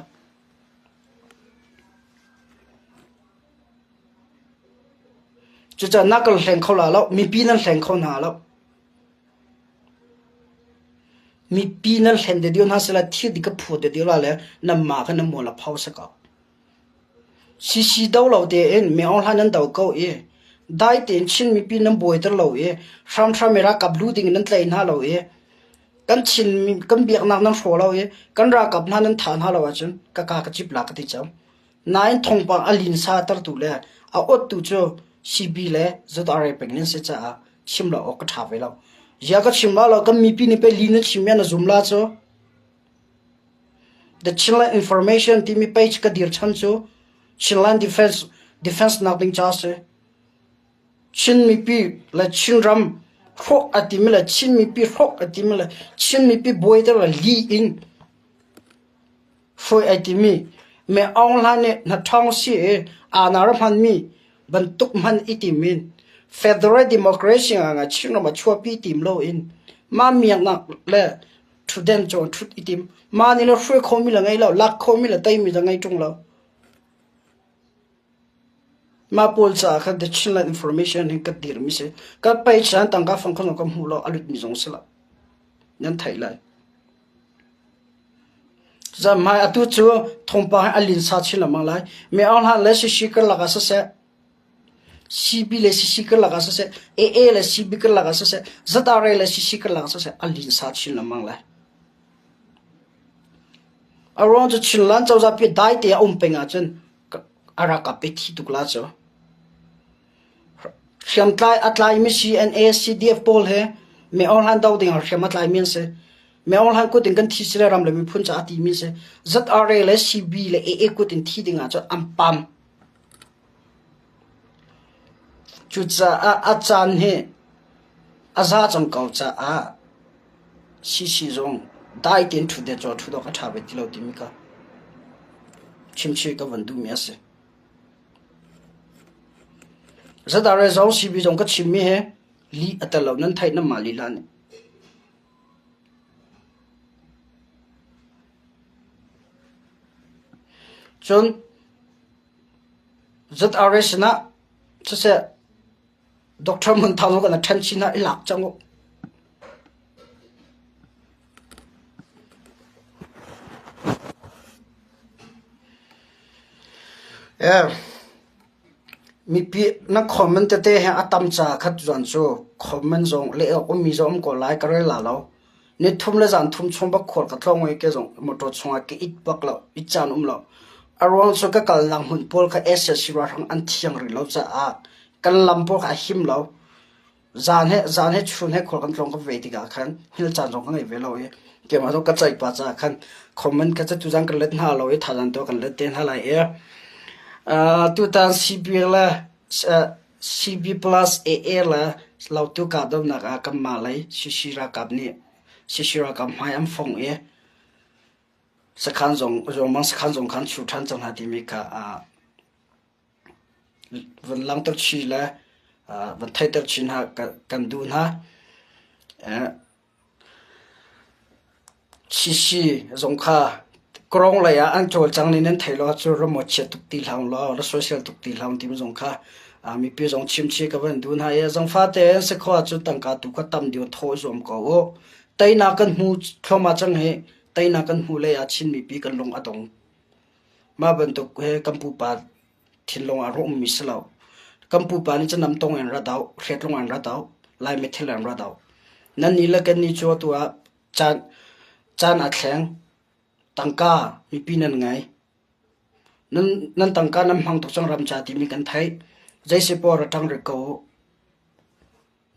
Cucaah na kan hleng kho la lo, mipi nan hleng kho hna lo. Mipi nan hlen te dio hna sila thil di ka phu te dio la le nan mah kha nan mual a pho sa ko. CC do lo tein Me Aung Hlaing nan do ko i dai tein Chin mipi nan buaiter lo i hramhram i ralkap lu ding in nan tlaih hna lo i kan Chin kan biaknak nan hrawh lo i kan ralkap hna nan thah hna lo ahcun ka ka ka cip la ka ti cang. Nain thawngpang a linsa tertu le a awttu cu CB le ZRA peng nan si caah chim lo awk ka ṭha ve lo. Zia ka chim la lo kan mipi nih pei lin na chim ya na zum la cu. The Chinland Information timi page ka dir chan cu Chinland Defense Defense nak ding ca si. Chin mipi le Chinram hrawk a timi le Chin mipi hrawk a timi le Chin mipi buaiter le li in Hruai ai timi Me Aung Hla nih hnaṭhawng si i aa a hmanmi bantuk hman i tim in Federal Democracy ngangai Chinram a chuahpi tim loin mah miaknak le ṭhutden cawn ṭhut i tim. Mah nih le hruai khomi le ngei lo, lak khomi le teimi le ngei ṭung lo. Mah pawl caah khan The Chinland Information hin ka dirmi si. Ka page ah tangka fang kha zong ka hmu lo, a lutmi zong si lo. Nan theih lai. Hmai atu cu thawngpang hi a linsa chin lengmang lai. Mi Aung Hlan le Sisi karlak ah siseh, CB le CC karlak ah siseh, AA le CB karlak ah siseh, ZRA le CC karlak ah siseh a linsa chin lengmang lai. A ruang cu Chinland cozah pi dai te a um peng ahcun. A ralkap pe thi tuk la cu. Hriamtlai a tlaimi CNA, CDF pawl he Min Aung Hlaing do ding ah hriam a tlaimi an si. Min Aung Hlaing kut in kan thi si le ram le miphun caah a timi an si. ZRA le CB le AA kut in thi ding ah cun an pam. Cucaah a caan hi a za cang ko caah CC zong dai tein ṭhut le caw ṭhut awk a ṭha ve ti lo timi kha chimchih ka van duhmi a si. ZRA zong CB zong ka chimmi hi lih a tel lo nan theih nan mah lila nih. Cun ZRA sinah siseh Doctor Hmun Thang kan ṭhen chin ah i lak cang u. Mipi na comment tete he a tam ca khat zuan cu comment zong leh awk ummi zong um ko lai ka rel la lo. Ni thum le zan thum chung bak khual ka tlawng i ke zong motor chungah ka it bak lo, it caan um lo. A ruang cu ka kalnak hmun pawl kha SAC ralhrang an thiang rih lo caah kan lam pawl kha a him lo. Zan he zan he chun he khual kan tlawng ka ve tikah khan hngilh caan zong ka ngei ve lo i keimah zong ka ceih pah caah khan comment kha cu tuzan kan let hna lo i thazaang tu kan let te hna lai i uh, tutan CB le uh, CB plus AA le Lautu kahdohnak ah kanmah lei CC ralkap nih CC ralkap hmai an fong i sakhan zong Ruangmang sakhan zong khan chu ṭhan cang hna timi kha uh, van langhter chih le van theihter chin hna kan duh hna. Sisi zong kha Kawrong lei ah an cawlcang ning nan theih lo ahcun ram maw chiat tuk ti hlah ulaw ra soisel tuk ti hlah timi zong kha mipi zong chimchih ka van duh hna i zangfah tein si khawh ahcun tangka tu kha tam deuh thawh zuam ko u. Teinak kan hmu thluahmah cang hi teinak kan hmuh lei ah Chin mipi kan lung a dong. Mah bantuk hi kan pupa thinlung ah ruahmi si lo. Kan pupa nih cun namtong in rat au, hretlung in rat au, Laimi thil in rat au. Nan nih le kan nih cu atu ah caan, caan a thleng. Tangka mipi nan ngei. Nan, nan tangka nan hmang tuk cang ram ca timi kan theih. Zei si poah ra ṭang rih ko u.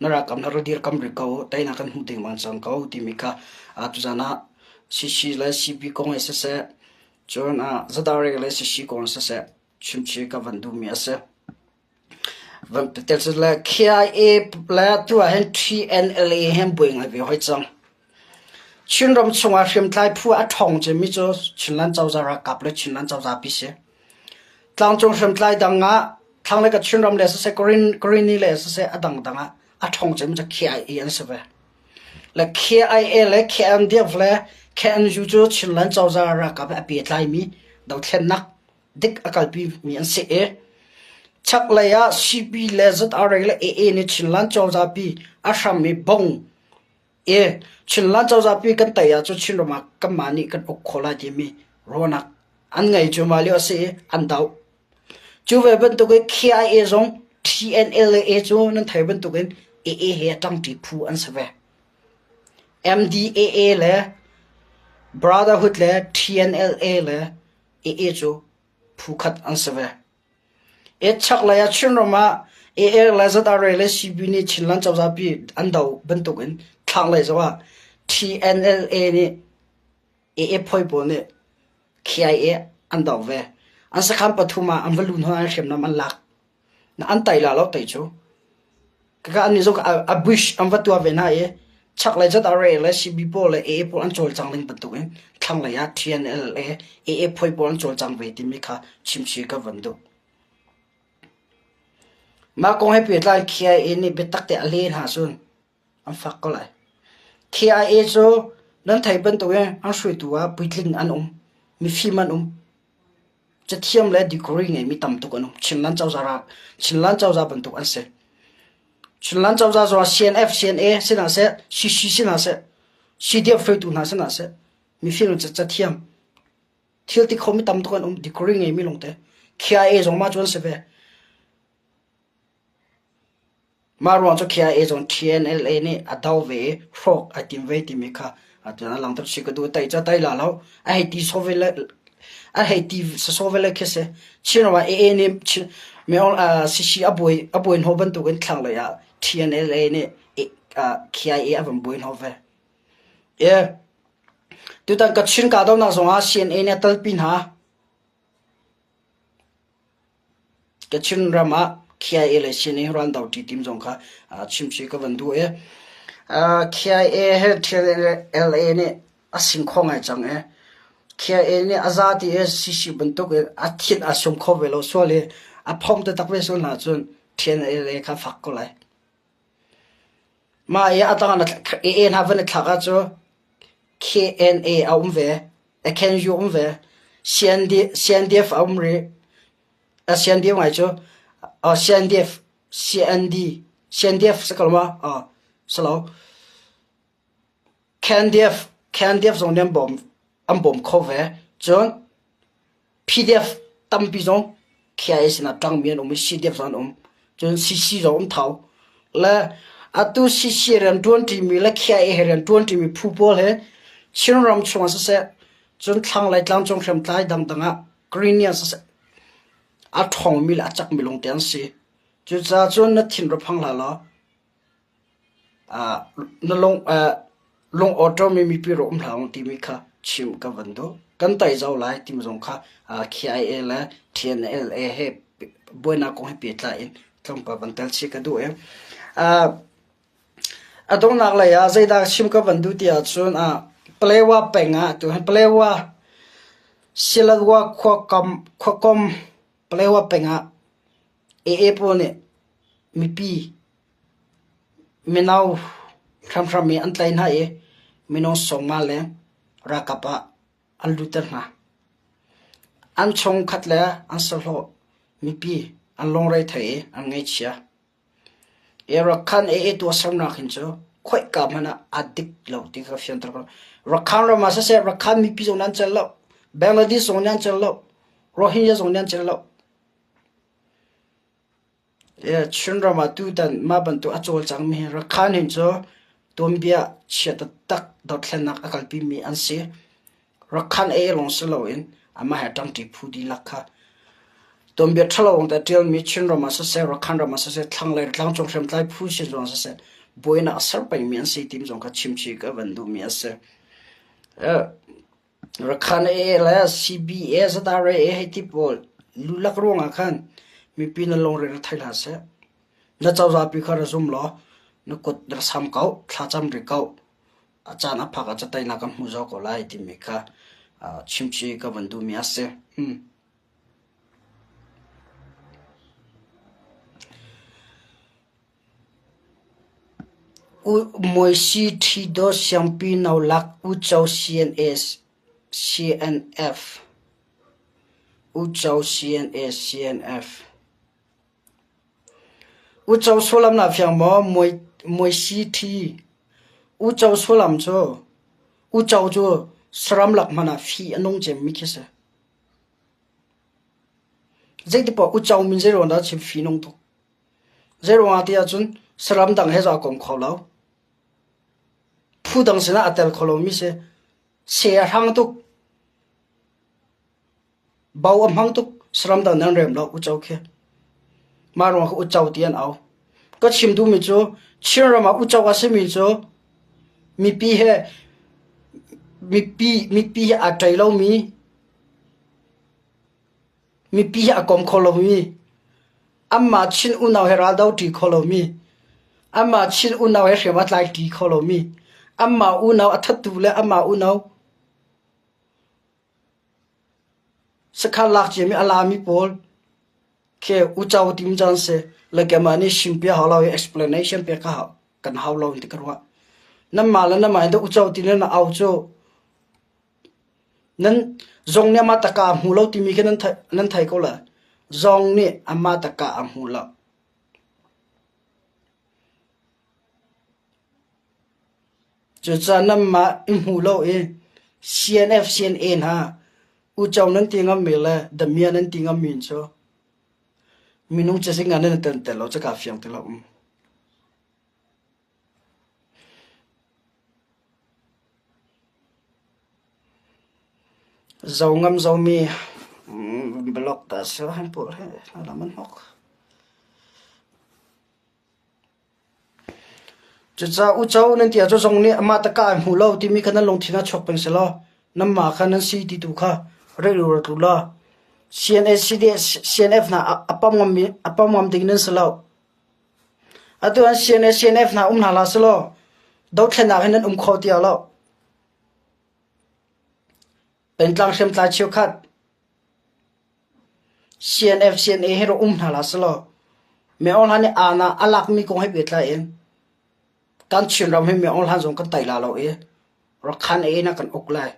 Na ralkap na ra dirkam rih ko u. Teinak kan hmuh dengmang cang ko timi kha tuzan ah CC le CB kong he siseh, cun ZRA le CC kong siseh chimchih ka van duhmi a si. Van tel cu le KIA le tu ah hin TNLA he buai ngai ve hoi cang. Chinram chungah hriamtlai phu a ṭhawng cemmi cu Chinland cozah ralkap le Chinland cozah pi si. Tlangcung hriamtlai dang ah thlanglei ka Chinram le siseh Karenni le siseh a dangdang ah a ṭhawng cemmi cu KIA an si ve. Le KIA le KNDF le KNU cu Chinland cozah ralkap he a pehtlaimi dothlennak dik a kalpimi an si i chaklei ah CB le ZRA le AA nih Chinland cozah pi a hram i bong i Chinland cozah pi kan tei ahcun Chinram ah kanmah nih kan uk khawh lai timi ruahnak an ngei cu mah lio a si i an doh. Cu ve bantuk in KIA zong TNLA cu nan thei bantuk in AA he a ṭangṭi phu an si ve. MDAA le Brotherhood le TNLA le AA cu phu khat an si ve. Chaklei ah Chinram ah AA le ZRA le CB nih Chinland cozah pi an do bantukin thlanglei zong ah TNLA nih AA phoi pawl nih KIA an do ve. An sakhan pathum ah an va lu hna an hriamnam an lak. Na an tai la lo tai cu. Kaka an nih zong a bush an va tuah ve hna i chaklei ZRA le CB pawl le AA pawl an cawlcang ning bantukin thlanglei ah TNLA AA phoi pawl an cawlcang ve timi kha chimchih ka van duh. Mah kong he pehtlai KIA nih biatak te a len hna cun an fak ko lai. KIA cu nan theih bantukin an hruaitu ah puitling an um, mifim an um. Cathiam le degree ngeimi tam tuk an um. Chinland cozah Chinland cozah bantuk an si. Chinland cozah zong CNF, CNA si hna seh, CC si hna seh, CDF hruaitu hna si hna seh, mifim cathiam thil ti khomi tam tuk an um. Degree ngeimi lawngte. KIA zong mah cu an si ve. Mah ruang cu KIA zong TNLA nih a do ve i hrawk ai tim ve timi kha atu a langhter chih ka duh. Tai cu tai la lo. A hei ti sawh ve le. A hei ti sasaw vele khi si. Chin ram ah AA nih Chin CC a buai a buai hnawh bantukin thlanglei ah TNLA nih KIA a van buai hnawh ve. Tutan Kachin kahdohnak zongah CNA nih a telpi hna. Kachin ram ah KIA le CNA raldo ṭi tim zong kha chimchih ka van duh i KIA he TNLA nih a sing kho ngai cang i KIA nih a za ti i CC bantuk in a thin a sum kho ve lo sual i a phomh taktak ve sual hna cun TNLA kha fak ko lai. Mah i a tang AA hna van i thlak ahcun KNA a um ve, KNU a um ve, CND, CNDF a um rih. CND ngai cu CNDF, CND, CNDF si ko ma? Si lo. KNDF, KNDF zong nih an bawm, an bawm kho ve. Cun PDF tampi zong KIA sinah ṭangmi an um i CDF zong an um. Cun CC zong um thau. Le atu CC rian ṭuanṭimi le KIA he rian ṭuanṭimi phu pawl he Chinram chungah siseh, cun thlanglei tlangcung hriamtlai dangdang ah Greenian siseh, a ṭhawngmi le a cakmi lawngte an si. Cucaah cun na thin ra phang hlah law Na lung lung awṭawm i mipi rawh um hlah u timi kha chim ka van duh. Kan tai zau lai timi zong kha KIA le TNLA he buainak kong he pehtlai in tlawmpal van tel chih ka duh i a donghnak lei ah zeidah chim ka van duh ti ahcun Palewa peng ah atu hin Palewa Silatwa khuakam khuakom Palewa peng ah AA pawl nih mipi mino hramhram i an tlaih hna i minung sawmnga leng ralkap ah an lutter hna. An chungkhat le an sahlawh mipi an lungre thei i an ngaihchia. Rakhan AA tuahsernak hin cu khoika hmanh ah aa dik lo ti kha fianter ko. Rakhan ram ah siseh Rakhan mipi zong nih an celh lo, Bangladesh zong nih an celh lo, Rohingya zong nih an celh lo. Chinram ah tutan mah bantuk a cawlcangmi hi Rakhan hin cu tuanbia chia taktak dothlennak a kalpimi an si. Rakhan ei lawng si loin amah he ṭangṭi phu dihlak kha tuanbia ṭhalo te ṭialmi Chinram ah siseh, Rakhan ram ah siseh, thlanglei tlangcung hriamtlai phu sin zong siseh, buainak a ser pengmi an si timi zong kha chimchih ka van duhmi a si. Rakhan AA le CBA ZRA hei ti pawl lulak ruangah khan mipi na lungre ra thei hlah seh. Na cozah pi kha ra zum law na kut ra sam ko, thlacam rih ko. A caan a phak ah cateinak kan hmu zau ko lai timi kha chimchih ka van duhmi a si. Hmm. Muaisi Ṭhidaw Siangpi Nolak Uco CNF Uco CNA CNF Uco sullam na fiang maw? Muaisi Ṭhi Uco sullam cu Uco cu saram lak hmanh ah fih a nung cemmi khi si. Zeitipaoh uco min zeiruang dah chim fih nung tuk. Zeiruangah ti ahcun saram dang he zong a kom kho lo. Phu dang sinah a tel kho lomi si. Se a hrang tuk. Bo a hmang tuk. Saram dang nan rem lo uco khi. Mah ruang kha uco ti an au. Ka chim duhmi cu Chinram ah uco a simi cu mipi he mipi mipi he aa ṭei lomi Mipi he a kom kho lomi, anmah Chin unau he raldo ṭi kho lomi, anmah Chin unau he hriam a tlai ṭi kho lomi, anmah unau a thattu le anmah unau sakhan lak ciami a lami pawl khi uco tim caan si le keimah nih simpi hau lo i explanation pek ka hau kan hau lo ti ka ruah. Nanmah le nanmah in uco ti nan au cu Nan zong nih amah taka a hmu lo timi khi nan thei ko lai. Zong nih amah taka a hmu lo. Cucaah nanmah i hmu lo i CNF CNA hna uco nan ti ngammi le damiah nan ti ngammi cu minung cazin ah nan i tel lo cu kaa fiang ti lo. Zo ngam zomi blog ta si han pawl hi lam an hnok. Cucaah uco nan ti ahcun zong nih amah taka ai hmu lo timi kha nan lungthin ah chuak peng sehlaw nanmah kha nan si ti tu kha rel u rat u law CNA, CDS, CNF hna a pam ngammi a pam ngam ding nan si lo. Atu an CNA, CNF hna um hna hlah selaw dothlennak hin nan um kho tiah lo. Pengtlang hriamtlai cheukhat CNF, CNA hi rak um hna hlah selaw Min Aung Hlaing nih aana a lakmi kong he pehtlai in kan Chinram hi Min Aung Hlaing zong kan tai la lo i Rakhine in a kan uk lai.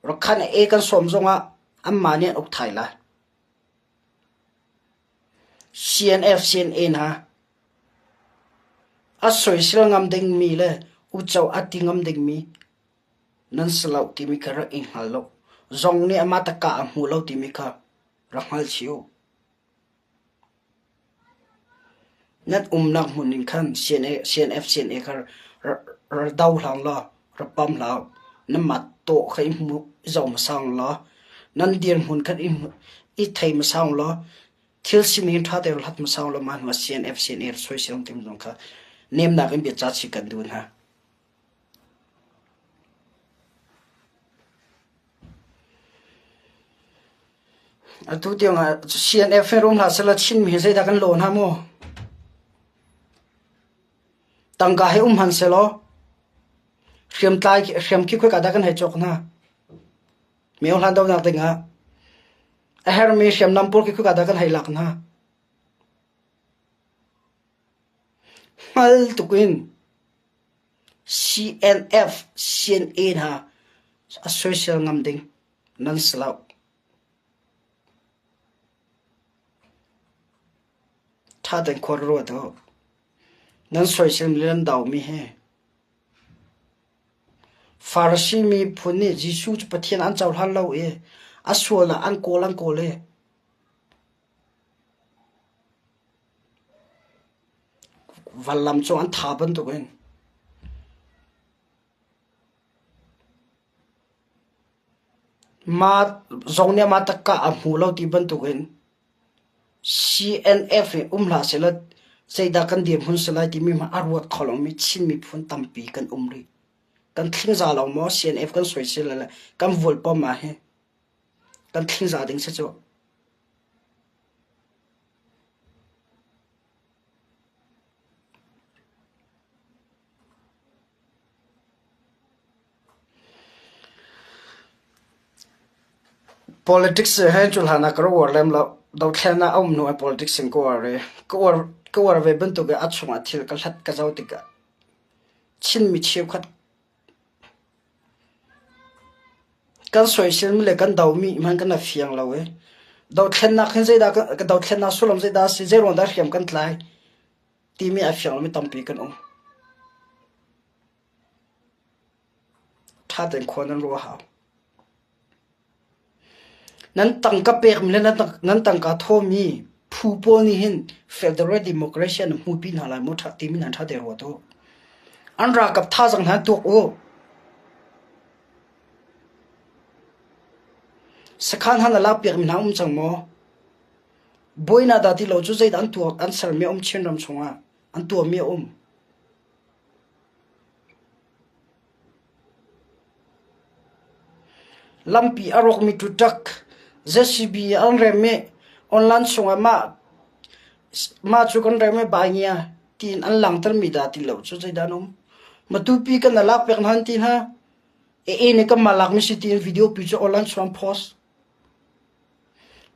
Rakhine A kan sawm zongah anmah nih an uk thai lai. CNF, CNA hna a soisel ngam dingmi le uco a ti ngam dingmi nan si lo timi kha rak i hngal lo. Zong nih amah takka a hmu lo timi kha rak hngal chih u. Nan umnak hmun in khan CNA, CNF, CNA kha ra do hlah law, ra pam hlah. Nanmah tawh kha i hmu i zoh hmasa law, nan dirhmun khan i thei hmasa law, thil sining ṭha tein hlat hmasa law mah hnu ah CNF, CNA soisel tim zong kha nemnak in biaca chih kan duh hna. Atu tiang ah CNF hi rum hlah sehlaw Chinmi hi zeidah kan law hna maw? Tangka hi um hmanh sehlaw hriamtlai hriam khi khoika dah kan hei cawk hna? Meo hlan donak dingah a herhmi hriamnam pawl khi khoika dah kan hei lak hna? Hngal tuk in CNF, CNA hna a soisel ngam ding nan si lo. Ṭha tein khua ruat u. Nan soisel le nan domi hi Farasi miphun nih Jesuh cu Pathian an cohlan lo i a sual ah an kawl an kawl i Vanlam cu an tha bantukin mah zong nih mah takka a hmu lo ti bantukin CNF nih um hlah sehlaw zeidah kan dirhmun si lai timi hmanh a ruat kho lomi Chin miphun tampi kan um rih. Kan thlingza lo maw CNF kan soisel le kan volpom ah hi kan thlingza ding si cu. Politics he cu hlan ah ka rak uar lem lo. Dothlennak a um hnu ah politics in ka uar i ka uar ka uar ve bantuk in a chungah thil ka hlat ka zoh tikah Chinmi cheukhat Kan soiselmi le kan domi hmanh kan i fiang lo i dothlennak hin zeidah dothlennak sullam zeidah a si, zeiruang dah hriam kan tlai timi a fiang lomi tampi kan um. Ṭha tein khua nan ruah a hau. Nan tangka pekmi le nan tangka thawmi phu pawl nih hin Federal Democracy an hmupi hna lai maw timi hna ṭha tein ruat u. An ralkap thazaang hna tuak u. Sakhan han a lakpiakmi hna um cang maw? Buainak dah ti lo cu zeidah an tuah an sermi a um Chinram chungah an tuahmi a um. Lampi a rawkmi ṭuṭak ZCB an rem i online chungah mah cu kan rem i baingia tiin an langhtermi dah ti lo cu zeidah an um. Matupi kan lak pek hna an ti hna. AA nih kanmah lakmi si tiin video pi cu online chung an post.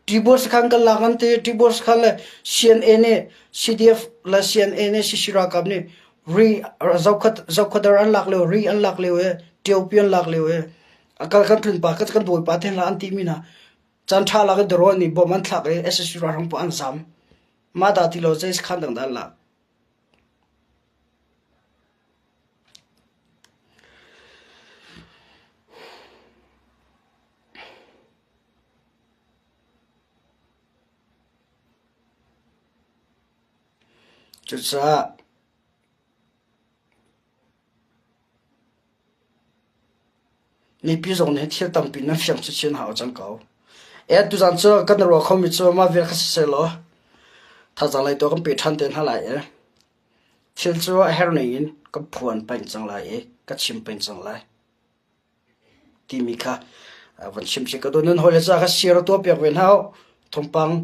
Tibor sakhan kan lak an ti. Tibor sakhan le CNA nih CDF le CNA nih CC ralkap nih ri zokhadar an lak lio ri an lak lio i Ṭiopi an lak lio i a kal kan tlun pa kan bawipa te hna an timi hna caan ṭha lak i drone nih bom an thlak i SSC ralhrang pawl an zam. Mah dah ti lo zei sakhan dang dah an lak. Cucaah Mipi zong nih thil tampi nan fiang chinchin hau cang ko. E tuzan cu kan ruah khomi cu mah vial kha siseh law thazaang lei tu kan pe ṭhan te hna lai i thil cu a herh ning in ka phuan peng cang lai i ka chim peng cang lai. Timi kha van chim si ka duh. Nan hawile ca kha share tuahpiak ve hna u. Thawngpang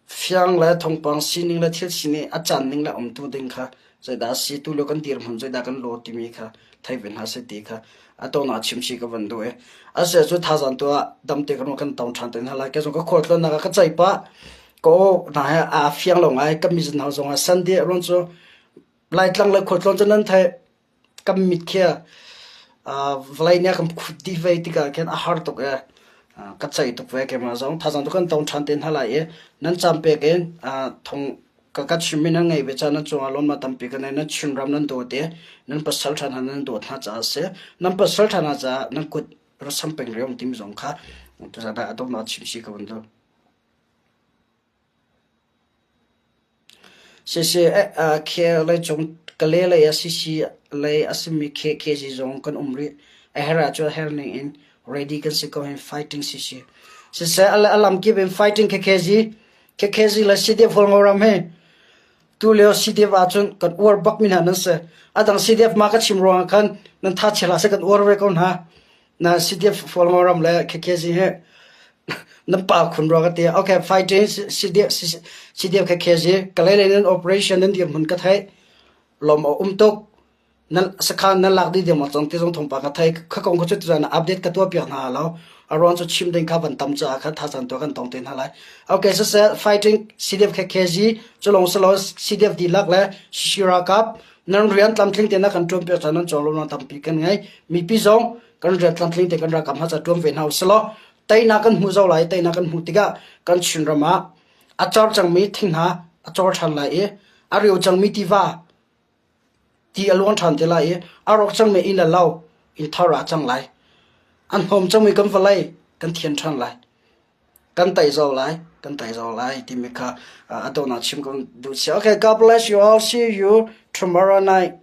fiang le thawngpang sining le thil sining a caan ning le umtu ding kha zeidah a si tu lio kan dirhmun zeidah kan law timi kha thei ve hna seh ti kha a tawn ah chim si ka van duh i a si cu thazaang tu ah damte kan kan tong ṭhan te hna lai. Kei zong ka khualtlawnnak ah ka ceih pah ka aw hna he aa fiang lo ngai ka mizin hau zong ah Sunday ruang cu Laitlang le khualtlawn cu nan theih kan mit khi vawlei nih a kan khut dih ve tikah khin a har tuk i ka ceih tuk ve keimah zong. Thazaang tu kan tong ṭhan te hna lai i nan caan pek in thong ka ka chimmi nan ngei ve caah nan cungah lawmnak tampi ka nei. Nan Chinram nan dawt i nan pasal ṭha hna nan dawt hna caah a si. Nan pasal ṭha hna caah nan kut rasam peng riam timi zong kha tuzaan ah a donghnak chim si ka vun duh. Siseh leicung Kale lei ah sisi lei a simi KZ zong kan um rih. A herh ahcun a herh ning in ready kan si ko hin fighting sisi. Siseh a lamkip in fighting KKZ KKZ le CDF Hualngo ram hi tulio CDF ahcun kan uar bak mi hna nan si. A dang CDF ma ka chim ruangah khan nan tha chia hlah seh kan uar ve ko hna. Na CDF Hualngo ram le KKZ hi nan pa khun rua ka ti. Okay, fighting CDF CDF KKZ Kalay lei nan operation nan dirhmun ka theih. Lawm a um tuk. Nan sakhan nan lak dih ding cang ti zong thawngpang ka thei. Kha kong kha cu tuzan update ka tuah piak hna lo. A ruang cu chim ding kha van tam caah kha thazaang tuah kan tong te hna lai. Okay, siseh fighting CDF KKZ culong silo CDF dihlak le CC ralkap nan rian tlamtling te na kan ṭuan piak caan nan cawng lo tampi kan ngei. Mipi zong kan rian tlamtling te kan ralkap hna ca ṭuan ve hna usih law teinak kan hmu zau lai teinak kan hmuh tikah kan Chinram ah a cor cangmi thing hna a cor ṭhan lai i a rio cangmi tiva ti a luang ṭhan te lai i a rawk cangmi inn le lo inn thar ah cang lai. An hnawm cangmi kan vawlei kan thian ṭhan lai. Kan tei zau lai, kan tei zau lai timi kha a donghnak chim kan duh sia. Okay, God bless you all. See you tomorrow night.